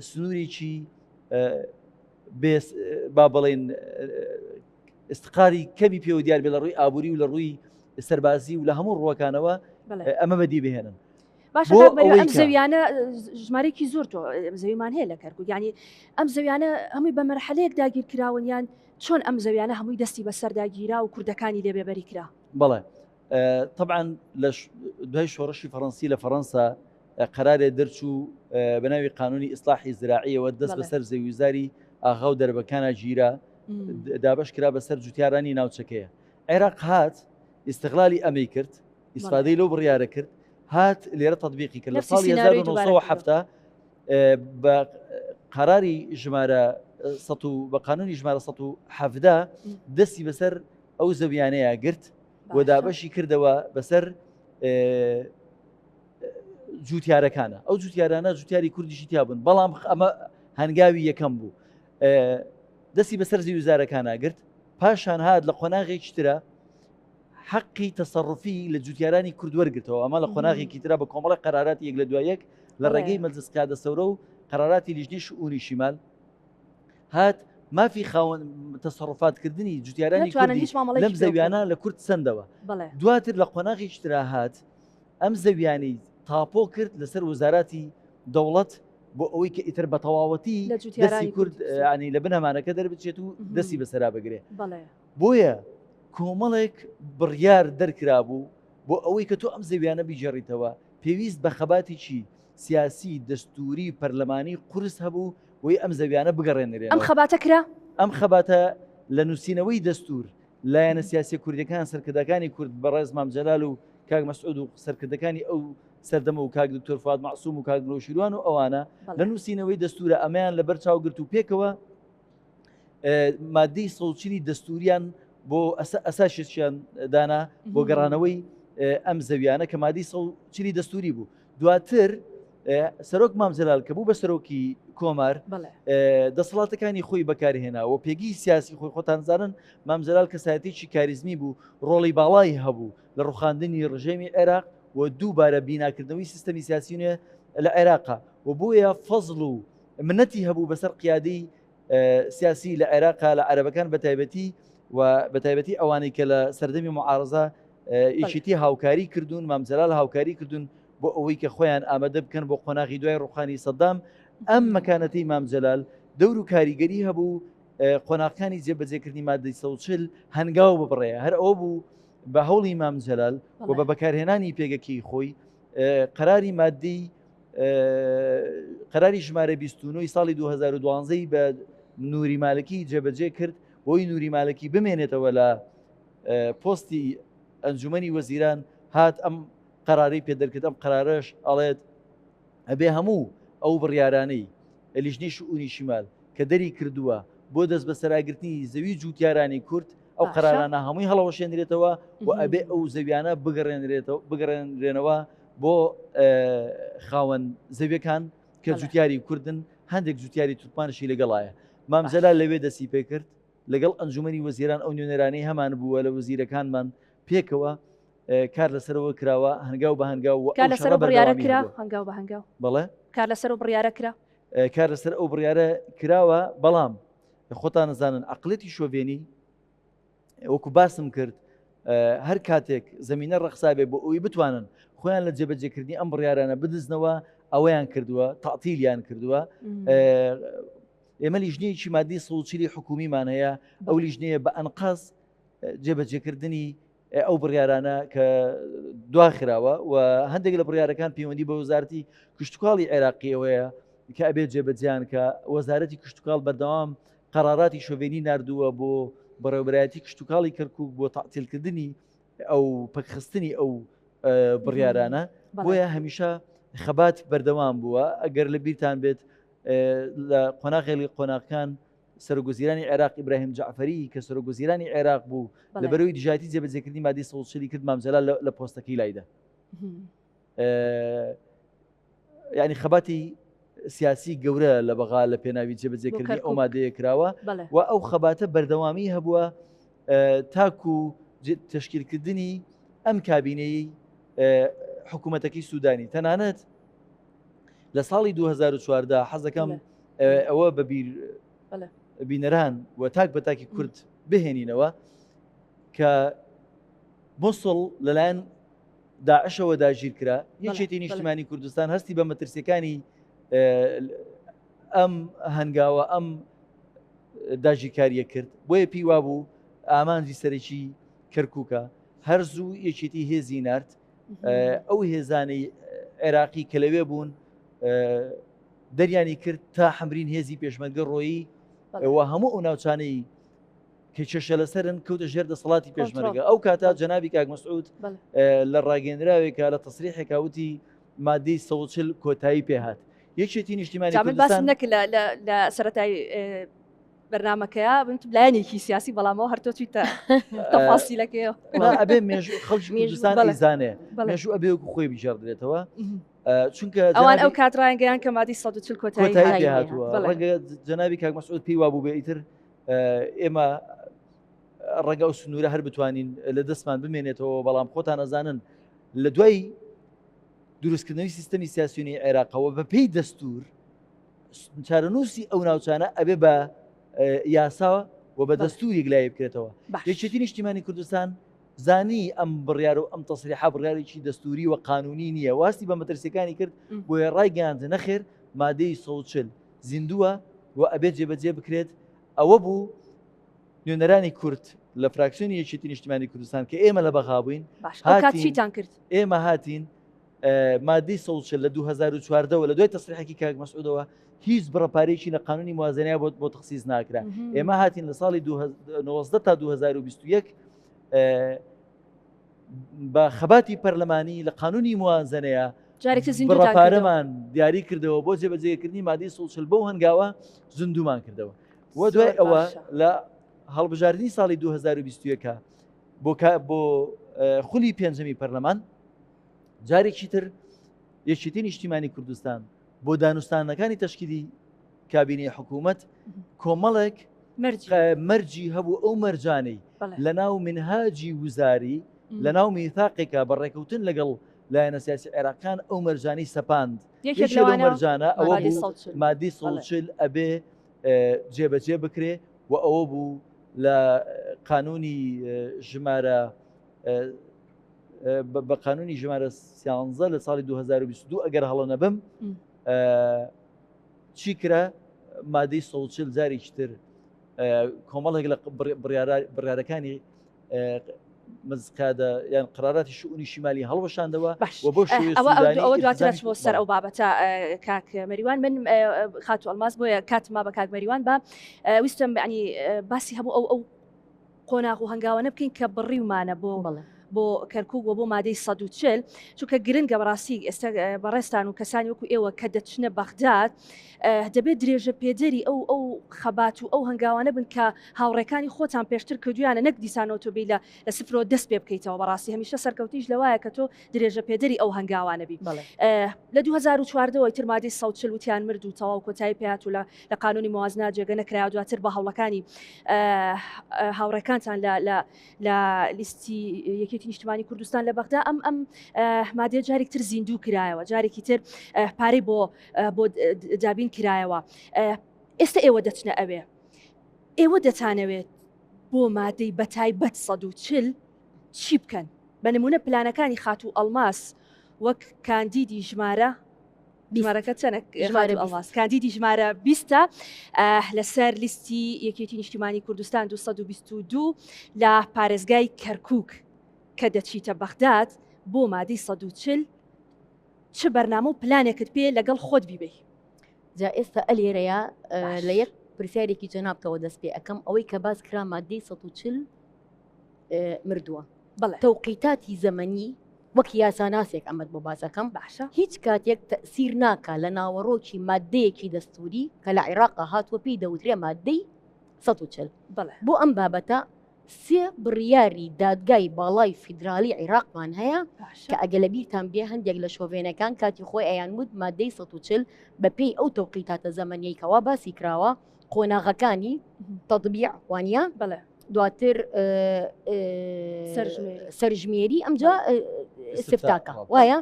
سنوورێکی با بڵێن استقاری کەمی پێوە دیار بێ لە ڕووی ئابووری و لە ڕووی سەربازی و لە هەموو ڕووەکانەوە ئەمە بەدی بهێنن باشە ئەم زەویانە ژمارێکی زۆر تۆ زەویمان هەیە لە کەرکک ینی ئەم زەویانە هەمووی بە مەرحەلەیەک داگیر کراون یان چۆن ئەم زەویانە هەمووی دەستی بەسەردا گیرا و کوردەکانی لێ بێبەری کرا؟ بەڵێ طبعا لە دوای شۆڕشی فەڕەنسی لە فەڕەنسا قەرارێ دەرچوو بە ناوی قانونی ئیسلاحی زراعیەوە دەست بەسەر زەویوزاری ئاغا و دەربەکانە گیرا دابش کرا بەسەر جوتیارانی ناوچەکەیە عێراق هات ئیستغلالی ئەمەی کرد ئیسفادەی لەو بڕیارە کرد هات لێرە تطبیقی کرد لە ساڵی 1970 بە قەراری ژمارە بە قانونی ژمارە 1970 دەستی بەسەر ئەو زەویانەیە گرت و دابەشی کردەوە بەسەر جوتیارەکانە ئەو جوتیارانە جوتیاری کوردیشی تیا بوون بەڵام ئەمە هەنگاوی یەکەم بوو دەستی بەسەر زیوزارەکانە گرت پاشان هات لە قۆناغێکی ترە حەقی تەسەڕوفی لە جوتیارانی کورد وەرگرتەوە، ئەمە لە قۆناغێکی ترا بە کۆمەڵێک قەراراتی یەک لە دوای یەک لە ڕێگەی مەجلس قیادە سەورە و قەراراتی لیژنەی شئونی شیمال هات مافی خاوەن تەسەڕوفاتکردنی جوتیارانی کوردی لەم زەویانە لە کورد سەندەوە. دواتر لە قۆناغێکی ترا هات ئەم زەویانەی تاپۆ کرد لەسەر وەزاراتی دەوڵەت بۆ ئەوەی کە ئیتر بە تەواوەتی دەستی کورد ینی لە بن هەمانەکە دەربچێت و دەستی بەسەرا بگرێ. بۆیە کۆمەڵێک بڕیار دەرکرابوو بۆ ئەوەی کە تۆ ئەم زەویانە بیگێڕیتەوە، پێویست بە خەباتێکی سیاسی، دەستووری، پەرلەمانی قورس هەبوو بۆی ئەم زەویانە بگەڕێنرێنەوە. ئەم خەباتە کرا؟ ئەم خەباتە لە نووسینەوەی دەستوور، لایەنە سیاسیە کوردیەکان، سەرکردەکانی کورد، بەڕێز مام جەلال و کاک مەسعود و سەرکردەکانی ئەو سەردەمە و کاک دکتۆر فواد مەعسوم و کاک نەوشیروان و ئەوانە لە نووسینەوەی دەستورە ئەمەیان لەبەر چاو گرت و پێکەوە مادەی سەوچلی دەستوریان بۆ ئەساسێکیان دانا بۆ گەڕانەوەی ئەم زەویانە کە مادەی سەوچلی دەستوری بوو دواتر سەرۆک مام جەلال کە بوو بە سەرۆکی کۆمار دەسەڵاتەکانی خۆی بەکارهێنا و پێگی سیاسی خۆی خۆتان زانن مام جەلال کەسایەتێکی کاریزمی بوو ڕۆڵی باڵای هەبوو لە ڕوخاندنی ڕژێمی عێراق و دووبارە بیناکردنەوەی سیستەمی سیاسی نوێ لە عێراقا و بۆیە فەزڵ و منەتی هەبوو بەسەر قیادەی سیاسی لە عێراقا لە عەرەبەکان بە تایبەتی و بە تایبەتی ئەوانەی کە لە سەردەمی معارزە یەکێتی هاوکاری کردوون مام جەلال هاوکاری کردوون بۆ ئەوەی کە خۆیان ئامادە بکەن بۆ قۆناغی دوای ڕوخانی سەدام ئەم مەکانەتی مام جەلال دەور و کاریگەری هەبوو قۆناغەکانی جێبەجێکردنی مادەی 140 هەنگاو ببڕێ هەر ئەوە بوو بە هەوڵی مام جەلال و بە بەکارهێنانی پێگەکەی خۆی قەراری مادەی قەراری ژمارە 29 ساڵی 2012 بە نوری مالکی جێبەجێ کرد بۆی نوری مالکی بمێنێتەوە لە پۆستی ئەنجومەنی وەزیران هات ئەم قەرارەی پێ دەرکرد ئەم قەرارەش ئەڵێت ئەبێ هەموو ئەو بڕیارانەی لیژنەی شئونی شیمال کە دەری کردووە بۆ دەست بەسەراگرتنی زەوی جووتیارانی کورد ئەو قەرارانە هەمووی هەڵەوەشێنرێتەوە و ئەبێ ئەو زەویانە بگەڕێنرێتەوە بگەڕێنرێنەوە بۆ خاوەن زەویەکان کە جوتیاری کوردن هەندێک جوتیاری تورکمانشی لەگەڵایە مام جەلال لەوێ دەستی پێکرد لەگەڵ ئەنجومەنی وەزیران ئەو نوێنەرانەی هەمان بووە لە وەزیرەکانمان پێکەوە کار لەسەرەوە کراوە هەنگاو بە هەنگاو و کار لەسەر بڕیارە کرا هەنگاو بە هەنگاو بەڵێ کار لەسەر و بڕیارە کرا کار لەسەر ئەو بڕیارە کراوە بەڵام خۆتان نەزانن عقلێتی شۆڤێنی وەکو باسم کرد هەر کاتێک زمینە ڕەخسابێ بۆ ئەوی بتوانن خۆیان لە جێبەجێکردنی ئەم بڕیارانە بدزنەوە ئەوەیان کردووە تاعتیلیان کردووە ئێمە لیژنەیەکی مادی سڵچلی حکومیمان هەیە ئەو لیژنەیە بە ئەنقەز جێبەجێکردنی ئەو بڕیارانە کە دواخراوە و هەندێک لە بڕیارەکان پەیوەندی بە وەزارەتی کشتتوکاڵی عێراقیەوەیە کە ئەبێت جێبەجیان کە وەزارەتی کشتتوکاڵ بەردەوام قەراراتی شۆڤێنی نردووە بۆ بەڕێوبەرایەتی کشتتوکاڵی کەرکک بۆ تاعتیلکردنی ئەو پەکخستنی ئەو بڕیارانە بۆیە هەمیشە خەبات بەردەوام بووە ئەگەر لە بیرتان بێت لە قۆناغێلی قۆناغەکان سەرۆکوەزیرانی عێراق ئیبراهیم جەعفەری کە سەرۆکوەزیرانی عێراق بوو لە بەرەوەی دژایەتی جێبەجێکردنی مادەی 140 کرد مام جەلال لە پۆستەکەی لایدا. یعنی خەباتی سیاسی گەورە لە بەغا لە پێناوی جێبەجێکردنی ئەو مادەیە کراوە و ئەو خەباتە بەردەوامی هەبووە تاکو تشکیلکردنی ئەم کابینەی حکوومەتەکەی سوودانی تەنانەت لە ساڵی 2014 حەزەکەم ئەوە بەبیر بینەران و تاک بە تاکی کورد بهێنینەوە کە موسڵ لەلایەن داعشەوە داگیر کرا یەکێتی نیشتمانی کوردستان هەستی بە مەترسیەکانی ئەم هەنگاوە ئەم داگیرکاریە کرد بۆیە پێی وابوو ئامانجی سەرەکی کەرکووکە هەر زوو یەکێتی هێزی نرد ئەو هێزانەی عێراقی کە لەوێ بوون دەریانی کرد تا حەمرین هێزی پێشمەرگە ڕۆیی و هەموو ئەو ناوچانەی کە کێشە لەسەرن کەوتە ژێر دەسەڵاتی پێشمەرگە ئەو کاتا جەنابی کاک مەسعود لە ڕاگەندراوێکە لە تەسریحێکا وتی مادەی 140 کۆتایی پێهات یەکێتی نیشتیمانی کوردستان نەک لە سەرەتای بەرنمەکەیە بنت لایەنێکی سیاسی بەڵامەوە هەر تۆ چیتە تەفاسیلەکەیەوە ئەبێ مێژوو خەڵکی کوردستان زانێ مێژوو ئەبێ وەکو خۆی بگێڕدرێتەوە چونکە ئەوان ئەو کات ڕایانگەیان کە مادەی 140 کۆتایی هاتووە ڕەنگە جەنابی کاک مەسعود پێی وابوو بێ ئیتر ئێمە ڕەنگە ئەو سنوورە هەر بتوانین لە دەستمان بمێنێتەوە بەڵام خۆتان ئەزانن لە دوای دروستکردنەوەی سیستەمی سیاسیونی عێراقەوە بە پێی دەستور چارەنووسی ئەو ناوچانە ئەبێ بە یاسا و بە دەستوری گلایی بکرێتەوە یەکێتی نیشتیمانی کوردستان زانی ئەم بڕیار و ئەم تەسریحە بڕیارێکی دەستوری و قانونی نییە واستی بە مەترسیەکانی کرد بۆیە ڕایگەیاند نەخێر مادەی 140 زیندووە و ئەبێت جێبەجێ بکرێت ئەوە بوو نوێنەرانی کورد لە فراکسیۆنی یەکێتی نیشتیمانی کوردستان کە ئێمە لە بەغا بووین چیتان کرد ئێمە هاتین مادەی 140 لە 2014ەوە لە دوای تەسریحێکی کاک مەسعودەوە هیچ بڕە پارەیەکی لە قانونی موازنەیە بۆ بۆ تەخسیس ناکرا ئێمە هاتین لە ساڵی 2019 تا 2021 بە خەباتی پەرلەمانی لە قانونی موازنەیە بڕە پارەمان دیاری کردەوە بۆ جێبەجێکردنی مادەی 140 بەو هەنگاوە زیندوومان کردەوە و دوای ئەوە لە هەڵبژاردنی ساڵی 2021 بۆ بۆ خولی پێنجەمی پەرلەمان جارێکی تر یەکێتی نیشتیمانی کوردستان بۆ دانوستانەکانی تەشکیلی کابینەی حکوومەت کۆمەڵێک مەرجی هەبوو ئەو مەرجانەی لە ناو منهاجی وزاری لە ناو میثاقێکە بە ڕێکەوتن لەگەڵ لایەنە سیاسی عێراقان ئەو مەرجانی سەپاند یەکێک لەو مەرجانە ئەوە مادی سەوچل ئەبێ جێبەجێ بکرێ و ئەوە بوو لە قانونی ژمارە بە قانونی ژمارە سیانزە لە ساڵی 2022 ئەگەر هەڵە نەبم چی کرا مادەی 140 جارێکی تر کۆمەڵێک لە بڕیارەکانی مزقادە یان قراراتی شؤونی شمالی هەڵوەشاندەوە و بۆ ئەوە دواتر بۆ سەر ئەو بابەتە کاک مەریوان من خاتو ئەلماس بۆیە کاتما بە کاک مەریوان بە ویستم ینی باسی هەموو ئەو ئەو قۆناغ و هەنگاوانە بکەین کە بڕیومانە بۆ بۆ کەرکوک و بۆ مادەی 140 چونکە گرنگە بەڕاستی ئێستا بەڕێزتان و کەسانی وەکو ئێوە کە دەچنە بەغداد دەبێت درێژە پێدەری ئەو ئەو خەبات و ئەو هەنگاوانە بن کە هاوڕێکانی خۆتان پێشتر کردویانە نەک دیسانەوە تۆ بی لە لە سفرەوە دەست پێ بکەیتەوە بەڕاستی هەمیشە سەرکەوتیش لەوایە کە تۆ درێژە پێدەری ئەو هەنگاوانە بی لە 2014 تر مادەی 140 وتیان مرد و تەواو کۆتایی پێات و لە لە قانونی موازنە جێگە نەکرایەوە دواتر بە هەوڵەکانی هاوڕێکانتان لە لە لە لیستی یەکێتی نیشتمانی کوردستان لە بەغدا ئەم ئەم مادەیە جارێک تر زیندوو کرایەوە جارێکی تر پارەی بۆ بۆ دابین کرایەوە ئێستا ئێوە دەچنە ئەوێ ئێوە دەتانەوێت بۆ مادەی بەتایبەت 140 چی بکەن بە نمونە پلانەکانی خاتوو ئەڵماس وەک کاندیدی ژمارە ژمارەکە چەنە ژمارە ئەڵماس کاندیدی ژمارە بیستە لەسەر لیستی یەکێتی نیشتیمانی کوردستان 222 لە پارێزگای کەرکک کە دەچیتە بەغداد بۆ مادەی 140 چ بەرنامە و پلانێکت پێ لەگەڵ خۆت بیبەی؟ جا ئێستا ئەلێرەیە لە یەک پرسیارێکی جەنابتەوە دەست پێ ئەەکەم ئەوەی کە باس کرا مادەی 140 مردووە تەوقیتاتی زەمەنی وەک یاساناسێک ئەمەت بۆ باسەکەم باشە هیچ کاتێک تەسیر ناکا لە ناوەڕۆکی مادەیەکی دەستوری کە لە عیراقا هاتووە پێی دەوترێ مادەی 140 بۆ ئەم بابەتە سێ بڕیاری دادگای باڵای فیدرالی عیراقمان هەیە کە ئەگە لە بیرتان بێ هەندێک لە شۆڤێنەکان کاتی خۆی ئەیان وت مادەی 140 بەپێی ئەو تەوقیتاتە زەمەنیەی کەوا باسی کراوە قۆناغەکانی تەطبیع وانە بەڵێ دواتر سەرژمێری ئەمجا استفتاکە وایە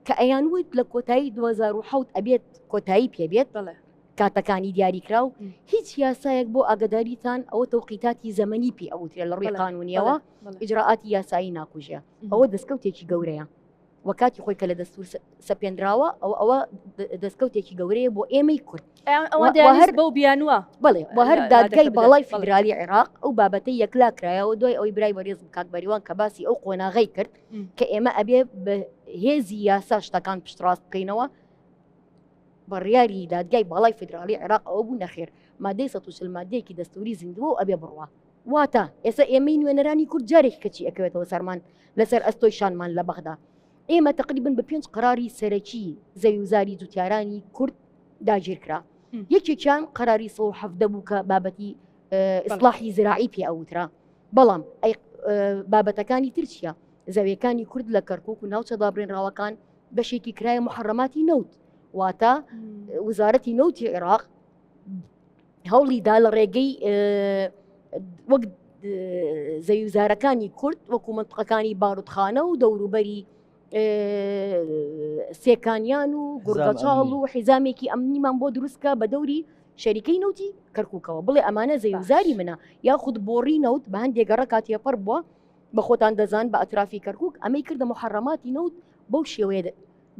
کە ئەیان وت لە کۆتایی 2007 ئەبێت کۆتایی پێبێت کاتەکانی دیاریکراو هیچ یاسایەک بۆ ئاگداریتان ئەوە تەوقیتاتی زەمەنی پێ ئەوترێ لە ڕووی قانونیەوە ئیجرائاتی یاسایی ناکوژێ ئەوە دەستکەوتێکی گەورەیە و کاتی خۆی کە لە دەستور سەپێنراوە ئەوە ئەوە دەستکەوتێکی گەورەیە بۆ ئێمەی کورد هەر بەو بیانوە بڵێ و هەر دادگای باڵای فیدرالی عێراق ئەو بابەتەی یەکلا کرایەوە دوای ئەوەی برای بەرێز کاک بەریوان کە باسی ئەو قۆناغەی کرد کە ئێمە ئەبێ بە هێزی یاسا شتەکان پشتڕاست بکەینەوە بڕیاری دادگای باڵای فیدرالی عێراق ئەوە بوو نەخێر مادەی 140 مادەیەکی دەستوری زیندووە و ئەبێ بڕوا واتە ئێستا ئێمەی نوێنەرانی کورد جارێکی کەچی ئەکەوێتەوە سەرمان لەسەر ئەستۆی شانمان لە بەغدا ئێمە تقریبن بە پێنج قراری سەرەکی زەویوزاری جوتیارانی کورد داگیرکرا یەکێکیان قراری 1970 بوو کە بابەتی ئیسلاحی زراعی پێ ئەوترا بەڵام ئەی بابەتەکانی تر چییە زەویەکانی کورد لە کەرکک و ناوچە دابرێنراوەکان بەشێکی کرایە محرماتی نەوت واتە وزارەتی نەوتی عێراق هەوڵی دا لە ڕێگەی وەک زەویوزارەکانی کورد وەکو منطقەکانی باروتخانە و دەوروبەری سێکانیان و گورگەچاڵ و حیزامێکی ئەمنیمان بۆ دروستکە بە دەوری شەریکەی نەوتی کەرکووکەوە بڵێ ئەمانە زەویوزاری منە یاخود بۆڕی نەوت بە هەندێک گەڕەکا تێپەڕ بووە بە خۆتان دەزان بە ئەترافی کەرکک ئەمەی کردە محەڕەماتی نەوت بەو شێوەیە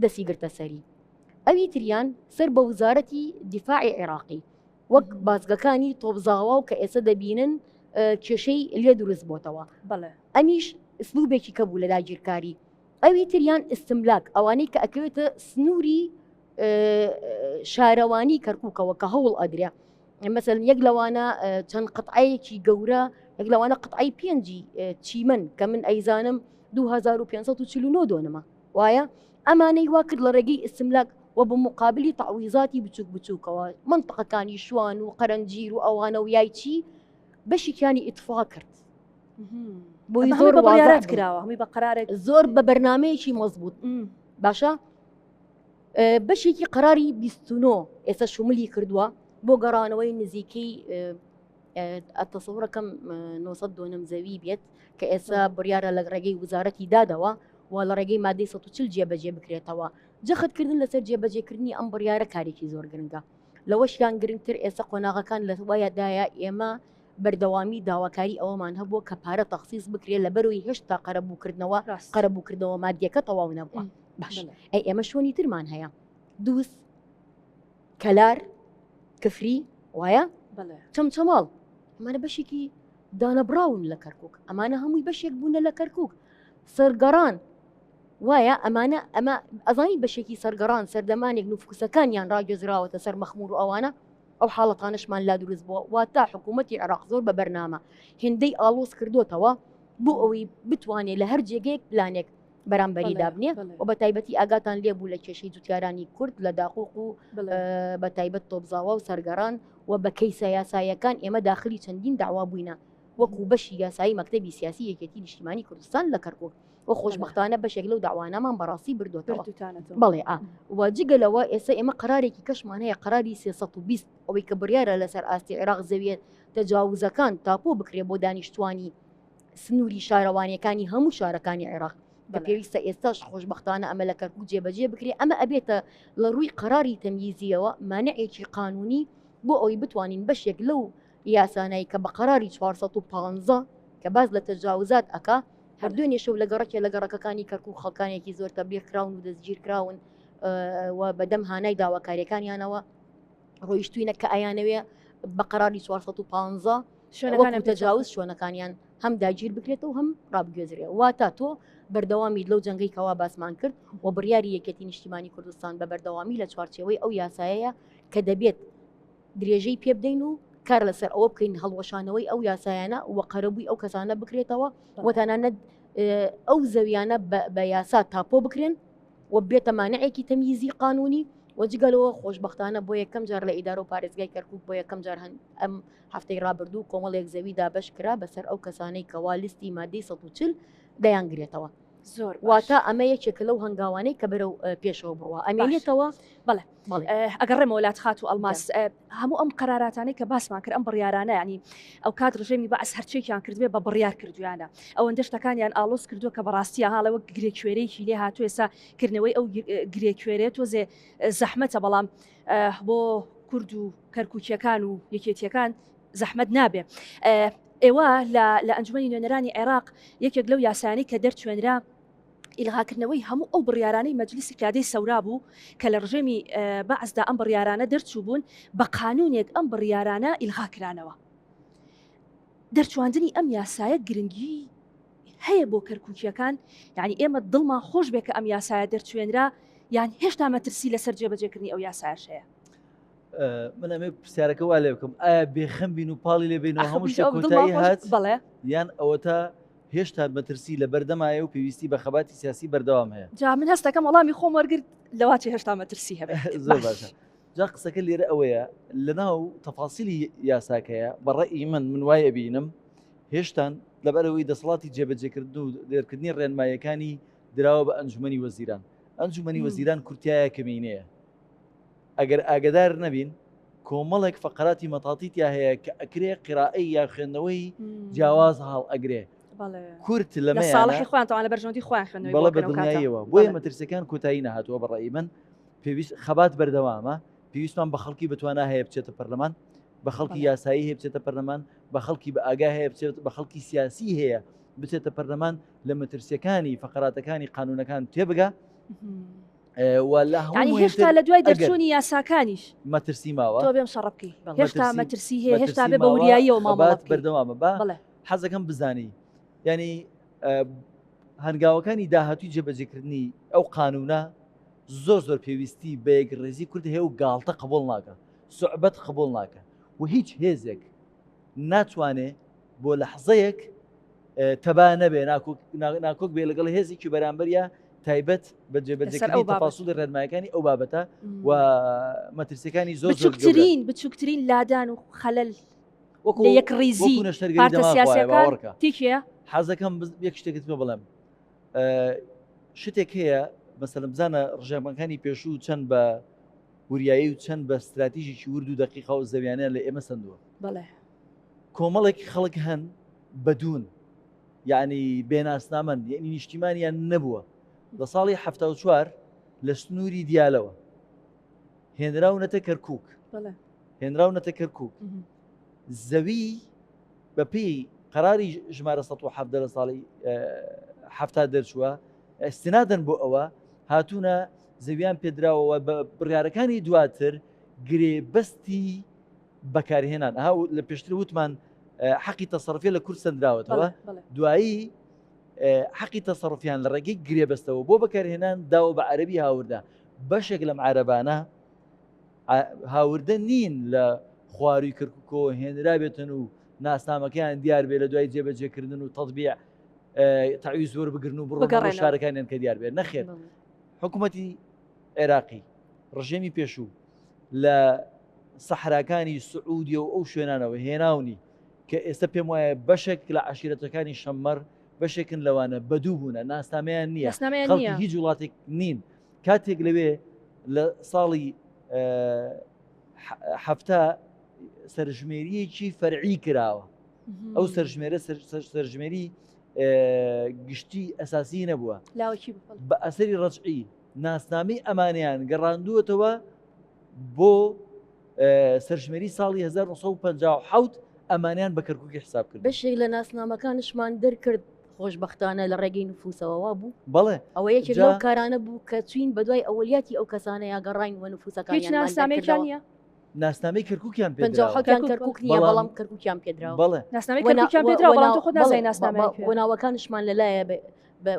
دەسی گرتە سەری ئەوی تریان سەر بە وزارەتی دیفاعی عێراقی وەک بازگەکانی تۆپزاوا و کە ئێستا دەبینن کێشەی لێ دروست بۆتەوە ئەمیش ئسلوبێکی کە بوو لە داگیرکاری ئەوی تریان ئستملاک ئەوانەی کە ئەکەوێتە سنووری شارەوانی کەرکووکەوە کە هەوڵ ئەدرێ مەسەلەن یەک لەوانە چەند قطعەیەکی گەورە یەک لەوانە قطعی پێنجی چیمەن کە من ئەیزانم 2549 دۆنمە وایە ئەمانەی وا کرد لە ڕێگەی ئیستملاک و بە مقابلی تەعویزاتی بچوک بچوکەوە مەنتقەکانی شوان و قەرەنجیر و ئەوانە و یایچی بەشێکیانی ئیتفا کرد بۆی زۆر بە بڕیارات کراوە هەمووی بە قەرارێک زۆر بە بەرنمەیەکی مەزبوط باشە بەشێکی قەراری 29 ئێستا شمولی کردووە بۆ گەڕانەوەی نزیکەی تەسەورەکەم 900 دۆنم زەوی بێت کە ئێستا بڕیارە لە ڕێگەی وزارەتی دادەوە و لە ڕێگەی مادەی 140 جێبەجێ بکرێتەوە جەختکردن لەسەر جێبەجێکردنی ئەم بڕیارە کارێکی زۆر گرنگە لەوەشیان گرنگتر ئێستا قۆناغەکان لە وایدایە ئێمە بەردەوامی داواکاری ئەوەمان هەبووە کە پارە تەخسیس بکرێت لە بەرەوەی هێشتا قەرەبووکردنەوە قەرەبووکردنەوە مادیەکە تەواو نەبووە باش ئەی ئێمە شوێنی ترمان هەیە دووس کەلار کفری وایە چەمچەماڵ ئەمانە بەشێکی دانەبراون لە کەرکک ئەمانە هەمووی بەشێک بوونە لە کەرکک سەرگەڕان وایە ئەمانە ئەمە ئەزانی بەشێکی سەرگەڕان سەردەمانێک نوفکوسەکانیان ڕاگوێزراوەتە سەر مەخمور و ئەوانە ئەو حاڵەتانەشمان لا دروست بووە واتە حکوومەتی عێراق زۆر بە بەرنامە هێندەی ئاڵۆز کردوتەوە بۆ ئەوەی بتوانێت لە هەر جێگەیەک پلانێک بەرامبەری دابنێ و بە تایبەتی ئاگاتان لێ بوو لە کێشەی جوتیارانی کورد لە داقوق و بە تایبەت تۆپزاوا و سەرگەڕان و بە کەیسە یاسایەکان ئێمە داخلی چەندین داوا بووینە وەکو بەشی یاسایی مەکتەبی سیاسی یەکێتی نیشتیمانی کوردستان لە کەرکک و خۆشببختانە بەشێک لەو داوانەمان بەڕاستی بردوێتەوە بەڵێ ئا و جگە لەوە ئێستا ئێمە قرارێکی کەشمان هەیە قراری 320 ئەوەی کە بڕیارە لەسەر ئاستی عێراق زەویە تەجاوزەکان تاپۆ بکرێ بۆ دانیشتوانی سنووری شارەوانیەکانی هەموو شارەکانی عێراق کە پێویستە ئێستاش خۆشببختانە ئەمە لە کەرکک جێبەجێ بکرێ ئەمە ئەبێتە لە ڕووی قەراری تەمیزیەوە مانعێکی قانونی بۆ ئەوەی بتوانین بەشێک لەو یاسانای کە بە قەراری 415 کە باز لە تەجاوزات ئەکا هەر دوێنێ شەو لە گەڕەکێ لە گەڕەکەکانی کەرکک خەڵکانێکی زۆر تەبلیغ کراون و دەستگیر کراون و بەدەم هانای داواکاریەکانیانەوە ڕۆیشتوینە کە ئەیانەوێ بە قەراری 415 شوێنەکانیان تەجاوز شوێنەکانیان هەم داگیر بکرێتەوە هەم ڕابگوێزرێ واتە تۆ بەردەوامی لەو جەنگەی کەوا باسمان کرد و بڕیاری یەکێتی نیشتیمانی کوردستان بە بەردەوامی لە چوارچێوەی ئەو یاسایەیە کە دەبێت درێژەی پێ بدەین و کار لەسەر ئەوە بکەین هەڵوەشانەوەی ئەو یاسایانە و قەرەبووی ئەو کەسانە بکرێتەوە و تەنانەت ئەو زەویانە بە یاسا تاپۆ بکرێن و بێتە مانعێکی تەمیزی قانونی و جگە لەوە خۆشبەختانە بۆ یەکەم جار لە ئیدارە و پارێزگای کەرکک بۆ یەکەم جار هەن ئەم هەفتەی ڕابردوو کۆمەڵێک زەوی دابەش کرا بەسەر ئەو کەسانەی کەوا لیستی مادەی 140 دەیانگرێتەوە. زۆر واتە ئەمە یەکێکە لەو هەنگاوانەی کە بەرەو پێشەوە بڕوا ئەمێنێتەوە بەڵێ ئەگەڕێمەوە لات خاتوو ئەڵماس هەموو ئەم قەراراتانەی کە باسمان کرد ئەم بڕیارانە ینی ئەو کات ڕژێمی بەعس هەرچێکیان کردبێ بە بڕیار کردویانە ئەوەندە شتەکانیان ئاڵۆز کردووە کە بەڕاستی هاڵە وەک گرێکوێرەیەکی لێ هاتوو ئێستا کردنەوەی ئەو گرێکوێرێ تۆزێ زەحمەتە بەڵام بۆ کورد و کەرکووکیەکان و یەکێتیەکان زەحمەت نابێ. ئێوە لە ئەنجومەنی نوێنەرانی عێراق یەکێک لەو یاسایانەی کە دەرچوێنرا ئیلغاکردنەوەی هەموو ئەو بڕیارانەی مەجلیسی قیادەی سەورا بوو کە لە ڕژێمی بەعسدا ئەم بڕیارانە دەرچوو بوون بە قانونێک ئەم بڕیارانە ئیلغا کرانەوە. دەرچواندنی ئەم یاسایە گرنگی هەیە بۆ کەرکووکیەکان یعنی ئێمە دڵمان خۆش بێ کە ئەم یاسایە دەرچوێنرا یان هێشتا مەترسی لەسەر جێبەجێکردنی ئەو یاسایەش هەیە. من ئەمێ پرسیارەکە وا لێ بکەم ئایا بێخەم بین و پاڵی لێ بینەوە هەموو شتێک کۆتایی هات بەڵێ یان ئەوەتا هێشتا مەترسی لە بەردەمایە و پێویستی بە خەباتی سیاسی بەردەوام هەیە جا من هەستەکەم وەڵامی خۆم وەرگرت لەواچێ هێشتا مەترسی هەبێت زۆر باشە جا قسەکە لێرە ئەوەیە لەناو تەفاسیلی یاساکەیە بە ڕەئی من من وای ئەبینم هێشتان لەبەرەوەی دەسەڵاتی جێبەجێکردن و دەرکردنی ڕێنمایەکانی دراوە بە ئەنجومەنی وەزیران ئەنجومەنی وەزیران کورتایە کەمینەیە ئەگەر ئاگدار نەبین کۆمەڵێک فقراتی مەتاتی تیا هەیە کە ئەکرێ قیرائەی یا خوێندنەوەی جیاواز هەڵ ئەگرێ کورت لە ساڵحی خۆیان تاوان لە بەرژەوەندی خۆیان خوێندنەوەی بەڵێ بە دڵنیاییەوە بۆیە مەترسیەکان کۆتایی نەهاتووە بە ڕەئی من پێویست خەبات بەردەوامە پێویستمان بە خەڵکی بتوانا هەیە بچێتە پەرلەمان بە خەڵکی یاسایی هەیە بچێتە پەرلەمان بە خەڵکی بە ئاگا هەیە بچێت بە خەڵکی سیاسی هەیە بچێتە پەرلەمان لە مەترسیەکانی فقراتەکانی قانونەکان تێبگا هێشتا لە دوای دەرچوونی یاساکانیش مەترسی ماوە تۆ بێم شەڕ بکەی هێشتا مەترسی هەیە هێشتا بێ بە وریاییەوە مامەڵە بەردەوامە بە حەزەکەم بزانی ینی هەنگاوەکانی داهاتوی جێبەجێکردنی ئەو قانونە زۆر زۆر پێویستی بە یەکڕێزی کورد هەیە و گاڵتە قبول ناکە سوعبەت قبول ناکە و هیچ هێزێک ناتوانێ بۆ لەحزەیەک تەبا نەبێ ناکۆک بێ لەگەڵ هێزێکی بەرامبەریا تایبەت بە جێبەجێکردنی تەفاسیلی ڕێنمایەکانی ئەو بابەتە و مەترسیەکانی زۆر بچووکترین بچووکترین لادان و خەلەل وەکو یەک ڕیزی نەشتەرگەری سیاسەکان تیکیە حەزەکەم یەک شتێکت پێ بڵێم شتێک هەیە مەسەلەن بزانە ڕژێمەکانی پێشوو چەند بە وریایی و چەند بە ستراتیژێکی ورد و دەقیقا و زەویانیان لە ئێمە سندووە بەڵێ کۆمەڵێک خەڵک هەن بەدوون یعنی بێناسنامەن یعنی نیشتیمانیان نەبووە لە ساڵی 1970 لە سنووری دیالەوە هێنراونەتە کەرکک هێنراونەتە کەرکک زەوی بەپێی قەراری ژمارە 117 لە ساڵی هەفتا دەرچووە استنادن بۆ ئەوە هاتوونە زەویان پێدراوەوە بە بڕیارەکانی دواتر گرێبەستی بەکارهێنان ها لە پێشتر وتمان حەقی تەسەرفیە لە کورد سندراوەتەوە دوایی حەقی تەسەرفیان لە ڕێگەی گرێبەستەوە بۆ بەکارهێنان داوە بە عەربی هاوردە بەشێک لەم عەرەبانە هاوردە نین لە خواروی کەرکوکەوە هێنرابێتن و ناسنامەکەیان دیار بێ لە دوای جێبەجێکردن و تەطبیع تەعویز وەربگرن و بڕۆن شارەکانیان کە دیار بێت نەخێر حکوومەتی عێراقی ڕژێمی پێشوو لە سەحراکانی سعودیە و ئەو شوێنانەوە هێناونی کە ئێستا پێم وایە بەشێک لە عشیرەتەکانی شەممەر بەشێکن لەوانە بەدوو بوونە ناسنامەیان نییە خەڵکی هیچ وڵاتێک نین کاتێک لەوێ لە ساڵی هەفتا سەرژمێریەکی فەرعی کراوە ئەو سەرژمێرە سەرژمێری گشتی ئەساسی نەبووە بە ئەسەری ڕەجعی ناسنامەی ئەمانیان گەڕاندووەتەوە بۆ سەرژمێری ساڵی 1950 ئەمانیان بە کەرکوکی حساب کرد بەشێک لە ناسنامەکانشمان دەرکرد خۆشبەختانە لە ڕێگەی نفوسەوە وا بوو بەڵێ ئەوە یەکێک لەو کارانە بوو کە چوین بە دوای ئەولیاتی ئەو کەسانە یا گەڕاین وە نفوسەکان هیچ ناسنامەیەکیان نییە ناسنامەی کەرکوکیان پێ 57 کەرکوک نییە بەڵام کەرکوکیان پێدراوە بەڵێ ناسنامەی کەرکوکیان پێدراوە بەڵام تۆ خۆت نازانی ناسنامەیان کوێیە. وە ناوەکانشمان لەلایە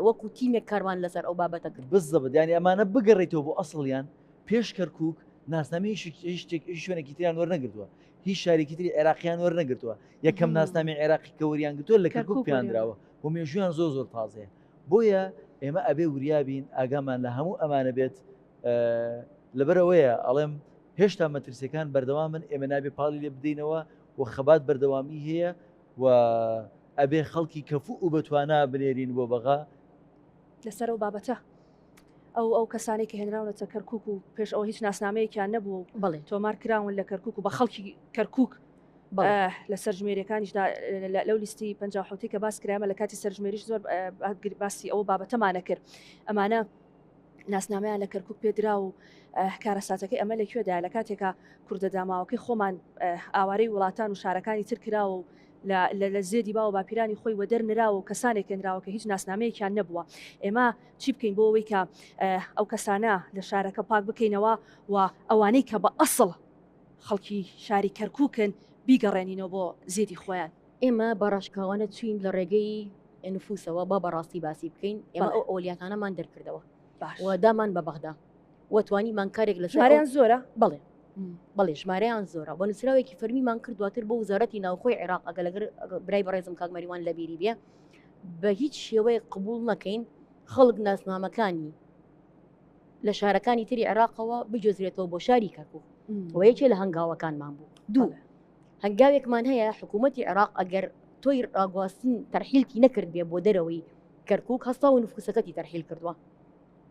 وەکو تیمێک کارمان لەسەر ئەو بابەتە کرد بالضبط یعنی ئەمانە بگەڕێتەوە بۆ ئەسڵیان پێش کەرکوک ناسنامەی هیچ شتێک هیچ شوێنێکی تریان وەرنەگرتووە هیچ شارێکی تری عێراقیان وەرنەگرتووە یەکەم ناسنامەی عێراقی کە وەریان گرتووە لە کەرکوک پێیان دراوە و مێژوویان زۆر زۆر تازەیە بۆیە ئێمە ئەبێ وریا بین ئاگامان لە هەموو ئەمانە بێت لەبەرئەوەیە ئەڵێم هێشتا مەترسیەکان بەردەوامن ئێمە نابێ پاڵی لێ بدەینەوە و خەبات بەردەوامی هەیە و ئەبێ خەڵکی کەفوو و بەتوانا بنێرین بۆ بەغا. لەسەر ئەو بابەتە ئەو ئەو کەسانەی کە هێنراونەتە کەرکوک و پێش ئەوە هیچ ناسنامەیەکیان نەبوو و بەڵێ تۆمار کراون لە کەرکوک و بە خەڵکی کەرکوک لە سەرژمێریەکانیشدا لەو لیستی 57 کە باس کرامە لە کاتی سەرژمێریش زۆر باسی ئەو بابەتەمانە کرد ئەمانە ناسنامەیان لە کەرکک پێدرا و کارەساتەکەی ئەمە لە کوێدا لە کاتێکا کوردە داماوەکەی خۆمان ئاوارەی وڵاتان و شارەکانی تر کراوە و لە زێدی باوە باپیرانی خۆی وەدەر نراوە و کەسانێک هێنراوە کە هیچ ناسنامەیەکیان نەبووە ئێمە چی بکەین بۆ ئەوەی کە ئەو کەسانە لە شارەکە پاک بکەینەوە و ئەوانەی کە بە ئەسڵ خەڵکی شاری کەرکوکن بیگەڕێنینەوە بۆ زێدی خۆیان. ئێمە بە ڕاشکاوانە چوین لە ڕێگەی نفوسەوە با بەڕاستی باسی بکەین ئێمە ئەو ئەولیاتانەمان دەرکردەوە و دامان بە بەغدا و توانیمان کارێک لە ژمارەیان زۆرە بەڵێ بەڵێ ژمارەیان زۆرە بە نووسراوێکی فەرمیمان کرد دواتر بۆ وزارەتی ناوخۆی عێراق ئەگە لەگەر برای بەڕێزم کاک مەریوان لەبیری بێ بە هیچ شێوەیەک قبول نەکەین خەڵک ناسنامەکانی لە شارەکانی تری عێراقەوە بگوێزرێتەوە بۆ شاری کەرکوک و یەکێ لە هەنگاوەکانمان بوو دوو هەنگاوێکمان هەیە حکوومەتی عێراق ئەگەر تۆی ڕاگواستن تەرحیلتی نەکرد بێ بۆ دەرەوەی کەرکک هەستا و نفوسەکەتی تەرحیل کردووە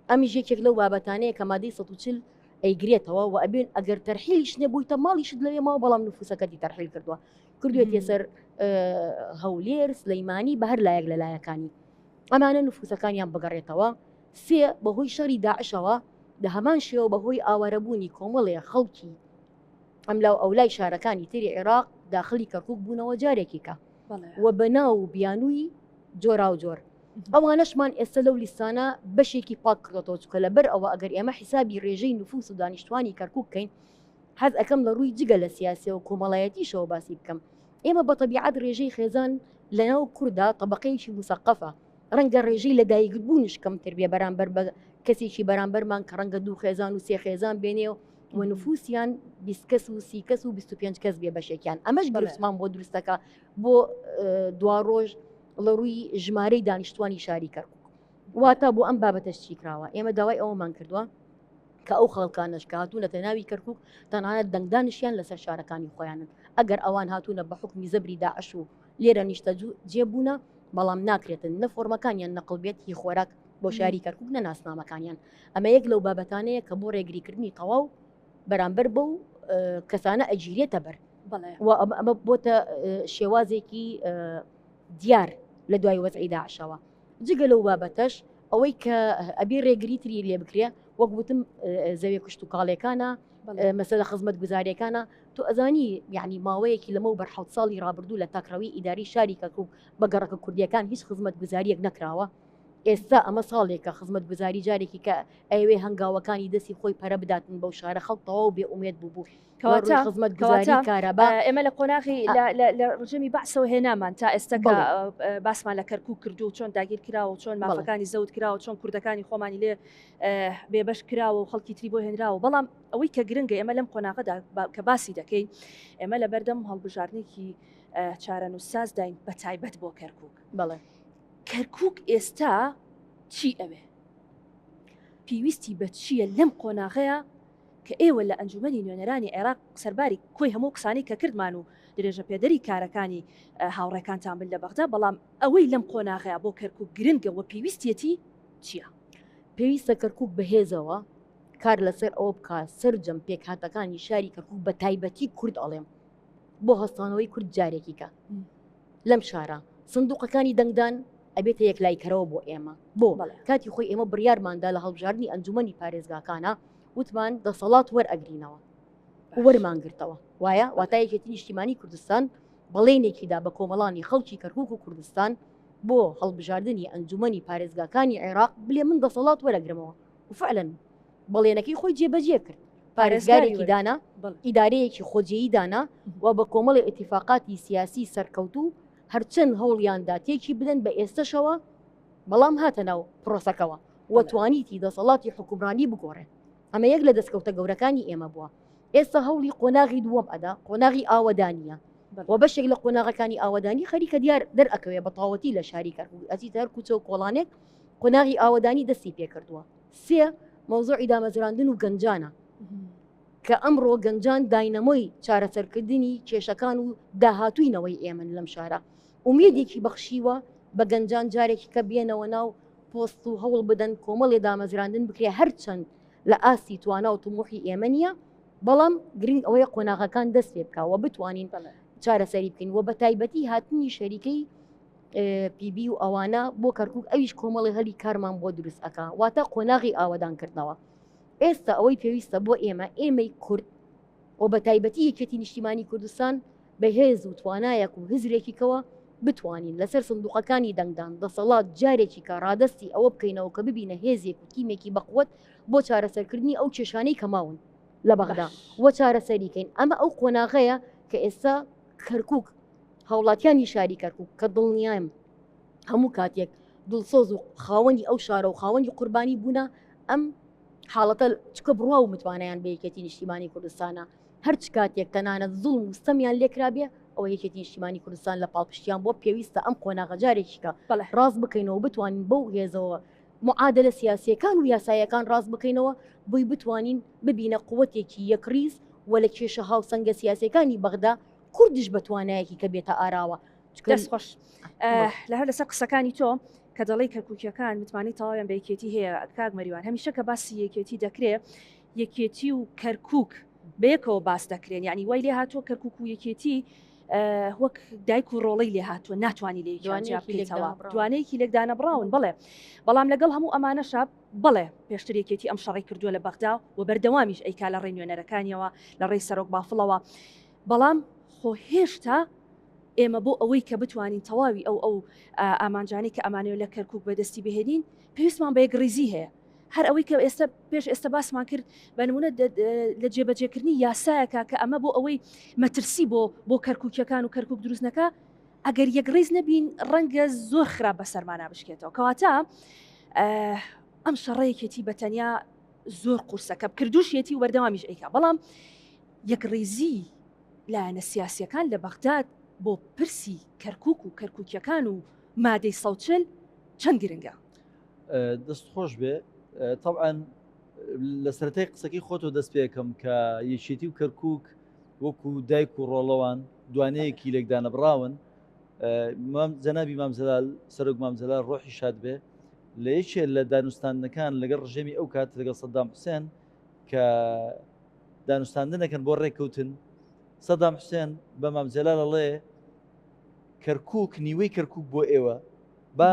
ئەمیش یەکێک لەو بابەتانەیە کە مادەی 140 ئەیگرێتەوە و ئەبێن ئەگەر تەرحیلیش نەبوویتە ماڵیشت لەوێ ماوە بەڵام نفوسەکەتی تەرحیل کردووە کردوێتیە سەر هەولێر سلەیمانی بە هەر لایەک لە لایەکانی ئەمانە نفوسەکانیان بگەڕێتەوە سێ بەهۆی شەڕی داعشەوە لە هەمان شێوە بەهۆی ئاوارەبوونی کۆمەڵێ خەڵکی ئەملاو ئەولای شارەکانی تری عێراق داخلی کەرکک بوونەوە جارێکیکە و بەناو و بیانووی جۆراوجۆر ئەوانەشمان ئێستا لەو لیستانە بەشێکی پاک کردۆتەوە چونکە لەبەر ئەوە ئەگەر ئێمە حیسابی ڕێژەی نفوس و دانیشتوانی کەرکک کەین حەز ئەەکەم لە ڕووی جگە لە سیاسیەوە کۆمەڵایەتیشەوە باسی بکەم ئێمە بە تەبیعەت ڕێژەی خێزان لەناو کووردا طبقەیەکی مسەقەفە ڕەنگە ڕێژەی لەدایکبوونش کەمتر بێ بەرامبەر بە کەسێکی بەرامبەرمان کە ڕەنگە دوو خێزان و سێ خێزان بێنێ و و نفوسیان 20 کەس و سی کەس و 25 کەس بێ بەشێکیان ئەمەش گرفتمان بۆ دروستەکە بۆ دوا ڕۆژ. لە ڕووی ژمارەی دانیشتوانی شاری کەرکوک واتە بۆ ئەم بابەتەش چی کراوە ئێمە داوای ئەوەمان کردووە کە ئەو خەڵکانەش کە هاتوونەتە ناوی کەرکک تەنانەت دەنگدانشیان لەسەر شارەکانی خۆیانن ئەگەر ئەوان هاتوونە بە حکمی زەبری داعش و لێرە نیشتە جێبوونە بەڵام ناکرێتن نە فۆرمەکانیان نەقل بێت هی خۆراک بۆ شاری کەرکک نە ناسنامەکانیان ئەمە یەک لەو بابەتانەیە کە بۆ ڕێگریکردنی تەواو بەرامبەر بەو کەسانە ئەگیرێتە بەر و ئەمە بۆتە شێوازێکی دیار لە دوای وەزعی داعشەوە جگە لەو بابەتەش ئەوەی کە ئەبێ ڕێگری تری لێ بکرێ وەک وتم زەوێ کشت و کاڵێکانە مەسەلە خزمەت گوزاریەکانە تۆ ئەزانی یعنی ماوەیەکی لەمە بەر حوت ساڵی ڕابردوو لە تاکڕەوی ئیداری شاری کەرکک بە گەڕەکە کوردیەکان هیچ خزمەت گوزاریەک نەکراوە ئێستا ئەمە ساڵێکە خزمەت گوزاری جارێکی کە ئەوێ هەنگاوەکانی دەستی خۆی پەرە بداتن بەو شارە خەڵک تەواو بێ ئومێد بوو بوو کەواتە خزمەت گوزاری کارەبا ئێمە لە قۆناغی لە ڕژێمی بەعسەوە هێنامان تا ئێستا کە باسمان لە کەرکک کردو چۆن داگیر کراوە و چۆن مافەکانی زەوت کراوە چۆن کوردەکانی خۆمانی لێ بێبەش کراوە و خەڵکی تری بۆ هێنراوە بەڵام ئەوەی کە گرنگە ئێمە لەم قۆناغەدا کە باسی دەکەین ئێمە لە بەردەم هەڵبژاردنێکی چارەنووسسازداین بە تایبەت بۆ کەرکک بەڵێ کەرکک ئێستا چی ئەوێ پێویستی بە چییە لەم قۆناغەیە کە ئێوە لە ئەنجومەنی نوێنەرانی عێراق سەرباری کۆی هەموو قسانەی کە کردمان و درێژەپێدەری کارەکانی هاوڕێکانتان بن لە بەغدا، بەڵام ئەوەی لەم قۆناغەیا بۆ کەرکوک گرنگە و پێویستیەتی چییە؟ پێویستە کەرکوک بەهێزەوە کار لەسەر ئەوە بکا سەرجەم پێکهاتەکانی شاری کەرکوک بە تایبەتی کورد ئەڵێم بۆ هەستانەوەی کورد جارێکیکە لەم شارە سندوقەکانی دەنگدان ئەبێتە یەکلایکەرەوە بۆ ئێمە بۆ کاتی خۆی ئێمە بڕیارماندا لە هەڵبژاردنی ئەنجومەنی پارێزگاکانە وتمان دەسەڵات وەرئەگرینەوە وەرمان گرتەوە وایە واتە یەکێتی نیشتیمانی کوردستان بەڵێنێکیدا بە کۆمەڵانی خەڵکی کەرکک و کوردستان بۆ هەڵبژاردنی ئەنجومەنی پارێزگاکانی عێراق بلێ من دەسەڵات وەرەگرمەوە وفعلەن بەڵێنەکەی خۆی جێبەجێ کرد پارێزگارێکی دانا ئیدارەیەکی خۆجێی دانا و بە کۆمەڵی ئیتیفاقاتی سیاسی سەرکەوتوو هەرچەند هەوڵیاندا تێکی بدەن بە ئێستەشەوە بەڵام هاتە ناو پرۆسەکەوە و توانیتی دەسەڵاتی حوکمڕانی بگۆڕێت. ئەمە یەک لە دەستکەوتە گەورەکانی ئێمە بووە. ئێستا هەوڵی قۆناغی دووەم ئەدا، قۆناغی ئاوەدانییە و بەشێک لە قۆناغەکانی ئاوەدانی خەریکە دیار دەرئەکەوێ بە تەواوەتی لە شاری کەرکوک. ئەچیتە هەر کوچە و کۆڵانێک قۆناغی ئاوەدانی دەستی پێکردووە. سێ، مەوزوعی دامەزراندن و گەنجانە کە ئەمڕۆ گەنجان داینەمۆی چارەسەرکردنی کێشەکان و داهاتووی نەوەی ئێمەن لەم شارە. ئومێدێکی بەخشیوە بە گەنجان جارێکی کە بێنەوە ناو پۆست و هەوڵ بدەن کۆمەڵێ دامەزراندن بکرێ هەرچەند لە ئاستی توانا و تموحی ئێمە نییە بەڵام گرنگ ئەوەیە قۆناغەکان دەست پێ بکە و بتوانین چارەسەری بکەین و بە تایبەتی هاتنی شەریکەی پیبی و ئەوانە بۆ کەرکک ئەویش کۆمەڵی هەلی کارمان بۆ دروست ئەک واتە قۆناغی ئاوەدانکردنەوە ئێستا ئەوەی پێویستە بۆ ئێمە ئێمەی کورد و بە تایبەتی یەکێتی نیشتیمانی کوردستان بە هێز و توانایەک و هزرێکی کەوە بتوانین لەسەر سندوقەکانی دەنگدان دەسەڵات جارێکی کە ڕادەستی ئەوە بکەینەوە کە ببینە هێزێک و تیمێکی بەقوەت بۆ چارەسەرکردنی ئەو کێشانەی کە ماون لە بەغدا و چارەسەری کەین ئەمە ئەو قۆناغەیە کە ئێستا کەرکک هاوڵاتیانی شاری کەرکک کە دڵنیایم هەموو کاتێک دڵسۆز و خاوەنی ئەو شارە و خاوەنی قوربانی بوونە ئەم حاڵەتە چکە بڕوا و متمانەیان بە یەکێتی نیشتیمانی کوردستانە هەرچ کاتێک تەنانەت زوڵم و ستەمیان لێکرابێ ئەوە یەکێتی نیشتیمانی کوردستان لە پاڵپشتیان بۆ پێویستە ئەم قۆناغە جارێکیکە ڕاست بکەینەوە بتوانین بەو هێزەوە معادلە سیاسیەکان و یاسایەکان ڕاست بکەینەوە بۆی بتوانین ببینە قوتێکی یەکڕیز و لە کێشە هاوسەنگە سیاسیەکانی بەغدا کوردیش بە توانایەکی کە بێتە ئاراوە دەست خۆش لە هەر لەسەر قسەکانی تۆ کە دەڵێی کەرکوکیەکان متمانەی تەواویان بە یەکێتی هەیە کاک مەریوان هەمیشە کە باسی یەکێتی دەکرێ یەکێتی و کەرکوک بەیەکەوە باس دەکرێن یعنی وای لێ هاتووە کەرکوک و یەکێتی وەک دایک و ڕۆڵەی لێ هاتووە ناتوانانی لێ بکەیتەوە دوانەیەکی لێکدانە بڕاون بڵێ بەڵام لەگەڵ هەموو ئەمانەشا بەڵێ پێشتر یەکێتی ئەم شەڕی کردووە لە بەغدا و بەردەوامیش ئەیکا لە ڕێی نوێنەرەکانیەوە لە ڕێی سەرۆک بافڵەوە بەڵام خۆ هێشتا ئێمە بۆ ئەوەی کە بتوانین تەواوی ئەو ئەو ئامانجانەی کە ئەمانەوێت لە کەرکوک بەدەستی بهێنین پێویستمان بە یەکڕیزی هەیە هەر ئەوەی کە ئێستا پێش ئێستا باسمان کرد بە نمونە لە جێبەجێکردنی یاسایەکە کە ئەمە بۆ ئەوەی مەترسی بۆ بۆ کەرکوکیەکان و کەرکک دروست نەکە ئەگەر یەکڕیز نەبین ڕەنگە زۆر خراپ بەسەرمانە بشکێتەوە کەواتە ئەم شەڕەیەکێتی بە تەنیا زۆر قورسەکە کردوشیەتی و بەردەوامیش ئەیکا بەڵام یەکڕیزی لایەنە سیاسییەکان لە بەغداد بۆ پرسی کەرکوک و کەرکوکیەکان و. مادەی 140 چەند گرنگە؟ دەست خۆش بێ تەبعەن لە سەرەتای قسەکەی خۆتەوە دەست پێکەم کە یەکێتی و کەرکک وەکو دایک و ڕۆڵەوان دوانەیەکی لێکدانەبڕاون جەنابی مام جەلال سەرۆک مام جەلال ڕۆحی شاد بێ لە یەکێ لە دانوستاندنەکان لەگەڵ ڕژێمی ئەو کات لەگەڵ سەدام حوسێن کە دانوستاندنەکەن بۆ ڕێککەوتن سەدام حوسێن بە مام جەلال ئەڵێ کەرکک نیوەی کەرکک بۆ ئێوە با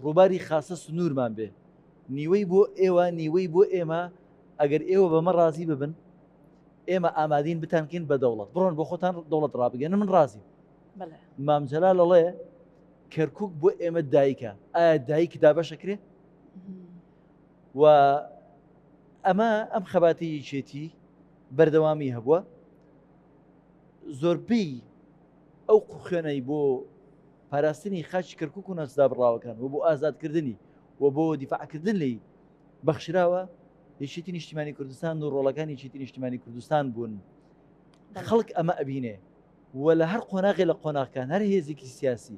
ڕووباری خاسە سنوورمان بێ نیوەی بۆ ئێوە نیوەی بۆ ئێمە ئەگەر ئێوە بەمە ڕازی ببن ئێمە ئامادین بتانکەین بە دەوڵەت بڕۆن بۆ خۆتان دەوڵەت ڕابگەن من ڕازی مام جەلال ئەڵێ کەرکک بۆ ئێمە دایکە ئایا دایک دابەشەکرێ و ئەمە ئەم خەباتی یەکێتی بەردەوامی هەبووە زۆربەی ئەو قوخێنەی بۆ پاراستنی خاچی کەرکک و ناچدابڕاوەکان و بۆ ئازادکردنی و بۆ دیفاعکردن لی بەخشراوە یەکێتی نیشتیمانی کوردستان و ڕۆڵەکانی یەکێتی نیشتیمانی کوردستان بوون خەڵک ئەمە ئەبینێ و لە هەر قۆناغێ لە قۆناغەکان هەر هێزێکی سیاسی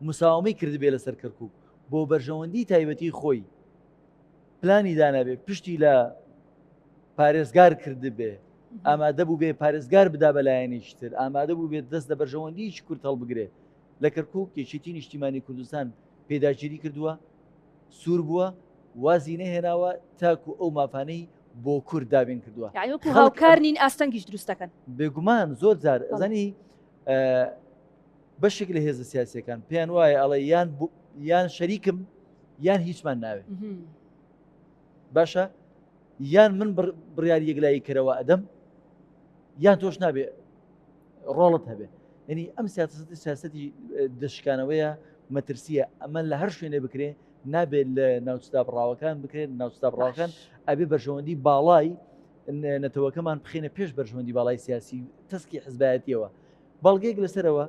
مساومەی کردبێ لەسەر کەرکک بۆ بەرژەوەندی تایبەتی خۆی پلانی دانابێ پشتی لە پارێزگار کردبێ ئامادە بوو بێ پارێزگار بدا بە لایەنێکی تر ئامادە بوو بێت دەست لە بەرژەوەندیی کورد هەڵبگرێ لە کەرکک یەکێتی نیشتیمانی کوردستان پێداگیری کردووە سوور بووە وازی نەهێناوە تاکو ئەو مافانەی بۆ کورد دابین کردووە. یانی وەکو هاوکار نین ئاستەنگیش دروست دەکەن. بێگومان زۆر جار ئەزانی بەشێک لە هێزە سیاسیەکان پێیان وایە ئەڵێ یان یان شەریکم یان هیچمان ناوێت باشە یان من بڕیاری یەکلایی کەرەوە ئەدەم یان تۆش نابێ ڕۆڵت هەبێ یعنی ئەم سیاسەتی سیاسەتی دەشکانەوەیە مەترسیە ئەمە لە هەر شوێنێ بکرێ نابێت لە ناوچدابڕاوەکان بکرێت ناوچدابڕاوەکان ئەبێ بەرژەوەندی باڵای نەتەوەکەمان بخینە پێش بەرژەوەندی باڵای سیاسی تەسکی حزبایەتیەوە بەڵگەیەک لەسەرەوە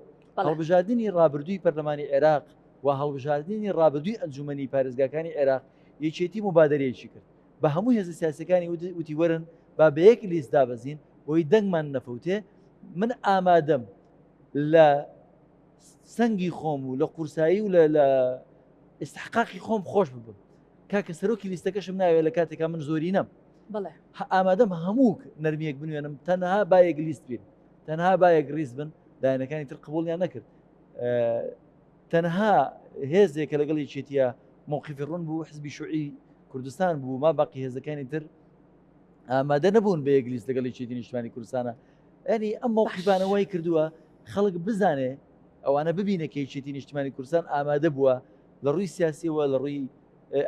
هەڵبژاردننی ڕابردووی پەرلەمانی عێراق و هەڵبژاردننی ڕابردووی ئەنجومەنی پارێزگاکانی عێراق یەکێتی مبادرەیەکی کرد بە هەموو هێزە سیاسەکانی وتی وەرن با بە یەک لیست دابەزین بۆی دەنگمان نەفەوتێ من ئامادەم لە سەنگی خۆم و لە قورسایی و لە ئیستحقاقی خۆم خۆش ببم کاکە سەرۆکی لیستەکەشم ناوێت لە کاتێکا من زۆری نەم ئامادەم هەموو نەرمیەک بنوێنم تەنها باەک لیست بین تەنها باەک ریز بن لایەنەکانی تر قبولیان نەکرد تەنها هێزێک کە لەگەڵ یەکێتیە مووقفی ڕوون بوو حزبی شوعی کوردستان بوو ما باقی هێزەکانی تر ئامادە نەبوون بە یەک لیست لەگەڵ یەکێتی نیشتمانی کوردستانە ینی ئەم مەوقیفانە وای کردووە خەڵک بزانێ ئەوانە ببینە کە یەکێتی نیشتمانی کوردستان ئامادە بووە لە ڕووی سیاسیەوە لە ڕووی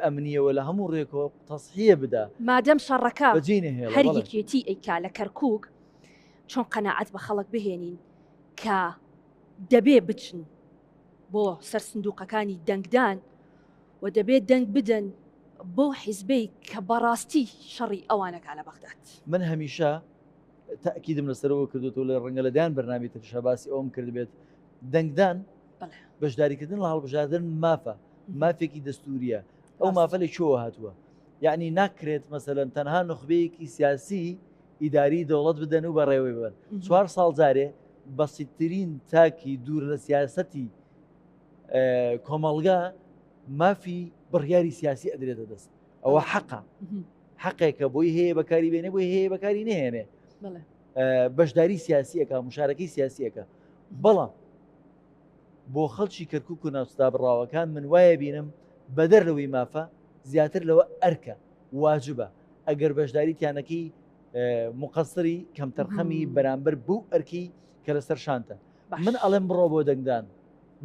ئەمنیەوە لە هەموو ڕێکەوە تەسحیە بدا مادەم شەڕەکە هەر یەکێتی ئەیکا لە کەرکک چۆن قەناعەت بە خەڵک بهێنین کە دەبێ بچن بۆ سەر سندوقەکانی دەنگدان و دەبێت دەنگ بدەن بەو حیزبەی کە بەڕاستی شەڕی ئەوانەکا لە بەغداد. من هەمیشە تەئکیدم لەسەرەوە کردوێتەوە لە ڕەنگە لە دەیان بەرنامەی ترشا باسی ئەوم کردبێت دەنگدان بەشداریکردن لە هەڵبژاردن مافە مافێکی دەستوریە ئەو مافە لە کوێوە هاتووە یعنی ناکرێت مەسەلەن تەنها نخبەیەکی سیاسی ئیداری دەوڵەت بدەن و بەڕێوەی ببەن چوار ساڵ جارێ بەسیترین تاکی دوور لە سیاسەتی کۆمەڵگا مافی بڕیاری سیاسی ئەدرێتە دەست ئەوە حەقە حەقێکە بۆی هەیە بەکاری بێنێ بۆی هەیە بەکاری نهێنێ بەشداری سیاسیەکە مشارەکەی سیاسیەکە بەڵام بۆ خەڵکی کەرکک و ناوچدابڕاوەکان من وایە بینم بەدەر لەوەی مافە زیاتر لەوە ئەرکە واجبە ئەگەر بەشداری تیانەکەی مقەسری کەمتەرخەمی بەرامبەر بوو ئەرکی کە لەسەر شانتە من ئەڵێم بڕۆ بۆ دەنگدان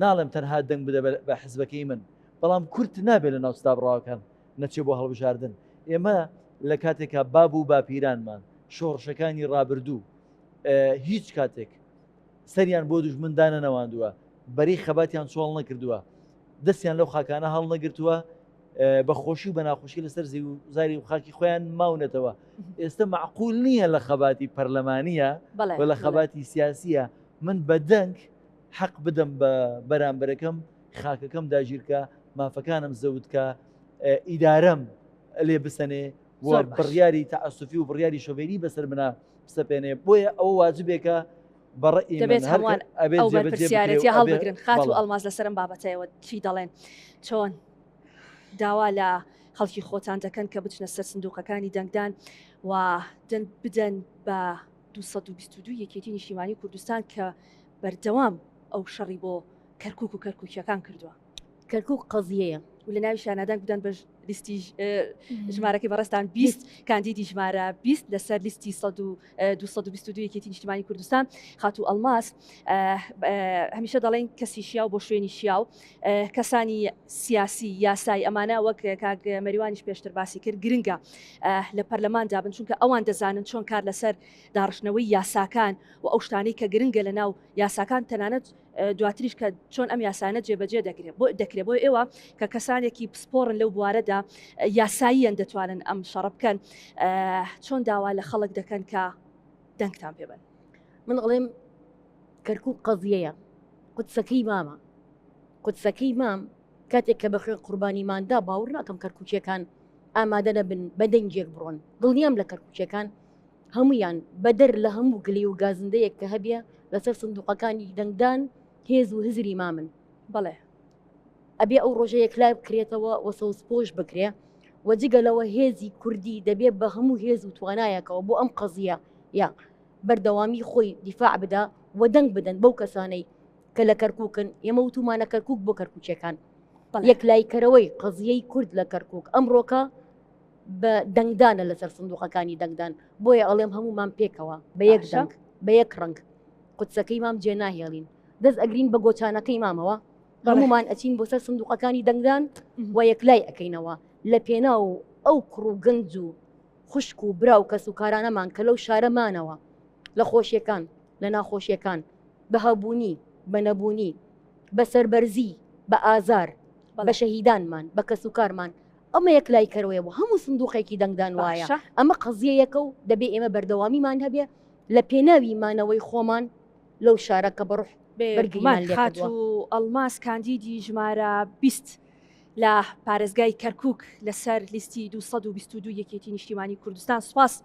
ناڵێم تەنها دەنگ بدە بە حزبەکەی من بەڵام کورت نابێت لە ناوچە دابڕاوەکان نەچێ بۆ هەڵبژاردن ئێمە لە کاتێکا باب و باپیرانمان شۆڕشەکانی ڕابردوو هیچ کاتێک سەریان بۆ دوژمن دانەنەواندووە بەری خەباتیان چۆڵ نەکردووە دەستیان لەو خاکانە هەڵنەگرتووە بە خۆشی و بە ناخۆشی لەسەر زاری و خاکی خۆیان ماونەتەوە ئێستا معقول نییە لە خەباتی پەرلەمانیە و لە خەباتی سیاسیە من بە دەنگ حەق بدەم بە بەرامبەرەکەم خاکەکەم داگیرکە مافەکانم زەوتکە ئیدارەم لێ بسەنێ و بڕیاری تەعسوفی و بڕیاری شۆڤێنی بەسەر منا بسەپێنێ بۆیە ئەوە واجبێکە. بە ڕەئی من دەبێت هەر هەمووان کە ئەبێت ئەو جێبەجێ بکرێ و بەرپرسیارێتیە ئەبێ هەڵبگرن. خاتوو بەڵێ. ئەڵماس لەسەر ئەم بابەتەیەوە چی دەڵێن؟ چۆن داوا لە خەڵکی خۆتان دەکەن کە بچنە سەر سندوقەکانی دەنگدان و دەنگ بدەن بە 222 یەکێتی نیشتیمانی کوردستان کە بەردەوام ئەو شەڕی بۆ کەرکوک و کەرکوکیەکان کردووە. کەرکوک قەزیەیە. و لە ناویشیانا دەنگ بدەن بە لیستی ژمارەکەی بەڕێزتان 20 کاندیدی ژمارە 20 لەسەر لیستی 222 یەکێتی نیشتیمانی کوردستان خاتوو ئەڵماس هەمیشە دەڵێن کەسی شیاو بۆ شوێنی شیاو کەسانی سیاسی یاسای ئەمانە وەک کاک مەریوانیش پێشتر باسی کرد گرنگە لە پەرلەماندا بن چونکە ئەوان دەزانن چۆن کار لەسەر داڕشتنەوەی یاساکان و ئەو شتانەی کە گرنگە لە ناو یاساکان تەنانەت دواتریش کە چۆن ئەم یاسانە جێبەجێ دەکرێت بۆ دەکرێت بۆ ئێوە کە کەسانێکی پسپۆڕن لەو بوارەدا یاساییان دەتوانن ئەم شەڕە بکەن چۆن داوا لە خەڵک دەکەن کە دەنگتان پێ بن من ئەڵێم کەرکک قەزیەیە قودسەکەی مامە قودسەکەی مام کاتێک کە بە خوێن قوربانیماندا باوەڕ ناکەم کەرکوکیەکان ئامادە نەبن بە دەنگێک بڕۆن دڵنیام لە کەرکوکیەکان هەمویان بەدەر لە هەموو گلی و گازندەیەک کە هەبێ لەسەر سندوقەکانی دەنگدان هێز و هزری مامن بەڵێ ئەبێ ئەو ڕۆژە یەکلای بکرێتەوە و سەوزپۆش بکرێ و جگە لەوە هێزی کوردی دەبێ بە هەموو هێز و توانایەکەوە بۆ ئەم قەزیە یا بەردەوامی خۆی دیفاع بدا و دەنگ بدەن بەو کەسانەی کە لە کەرکوکن ئێمە وتومانە کەرکوک بۆ کەرکوچەکان یەکلایکەرەوەی قەزیەی کورد لە کەرکوک ئەمڕۆکە بە دەنگدانە لەسەر سندوقەکانی دەنگدان بۆیە ئەڵێم هەمومان پێکەوە بە یەک دەنگ بە یەک ڕەنگ قودسەکەی مام جێ ناهێڵین دەست ئەگرین بە گۆچانەکەی مامەوە هەمومان ئەچین بۆ سەر سندوقەکانی دەنگدان و یەکلای ئەەکەینەوە لە پێناو ئەو کوڕ و گەنج و خوشک و برا و کەس و کارانەمان کە لەو شارە مانەوە لە خۆشیەکان لە ناخۆشیەکان بە هەبوونی بە نەبوونی بە سەربەرزی بە ئازار بە شەهیدانمان بە کەس و کارمان ئەمە یەکلایکەرەوەیە بۆ هەموو سندوقێکی دەنگدان وایە ئەمە قەزیەیەکە و دەبێ ئێمە بەردەوامیمان هەبێ لە پێناوی مانەوەی خۆمان لەو شارە کە بەڕح بەرگریمان لێکردووە. خاتوو ئەڵماس کاندیدی ژمارە 20 لە پارێزگای کەرکوک لەسەر لیستی 222 یەکێتی نیشتیمانی کوردستان سوپاس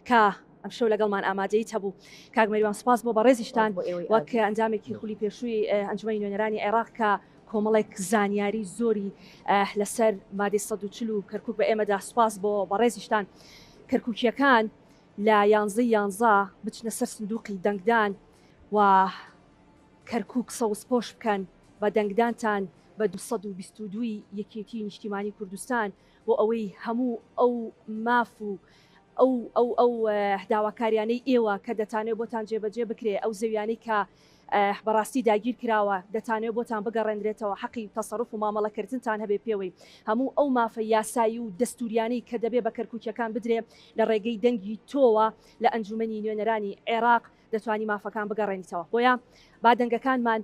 کە ئەمشەو لەگەڵمان ئامادەیت هەبوو کاک مەریوان سوپاس بۆ بەڕێزیشتان وەک ئەندامێکی خولی پێشووی ئەنجومەنی نوێنەرانی عێراق کە کۆمەڵێک زانیاری زۆری لەسەر مادەی 140 و کەرکوک بە ئێمەدا سوپاس بۆ بەڕێزیشتان کەرکوکیەکان لە یانزەی یانزە بچنە سەر سندوقی دەنگدان و کەرکوک سەوزپۆش بکەن بە دەنگدانتان بە 222 ی یەکێتی نیشتیمانی کوردستان بۆ ئەوەی هەموو ئەو ماف و ئەو ئەو ئەو داواکاریانەی ئێوە کە دەتانەوێت بۆتان جێبەجێ بکرێ ئەو زەویانەی کە بەڕاستی داگیر کراوە دەتانەوێت بۆتان بگەڕێنرێتەوە حەقی تەسەروف و مامەڵەکردنتان هەبێ پێوەی هەموو ئەو مافە یاسایی و دەستوریانەی کە دەبێ بە کەرکوکیەکان بدرێ لە ڕێگەی دەنگی تۆوە لە ئەنجومەنی نوێنەرانی عێراق دەتوانی مافەکان بگەڕێنیتەوە بۆیە با دەنگەکانمان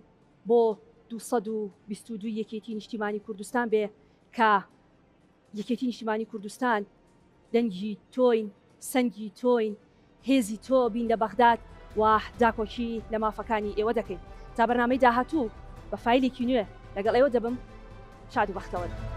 بۆ 222 یەکێتی نیشتیمانی کوردستان بێ کە یەکێتی نیشتیمانی کوردستان دەنگی تۆین، سەنگی تۆین، هێزی تۆ بین لە بەغداد و داکۆکی لە مافەکانی ئێوە دەکەین. تا بەرنامەی داهاتوو بە فایلێکی نوێ لەگەڵ ئێوە دەبم. شاد و بەختەوەر بن.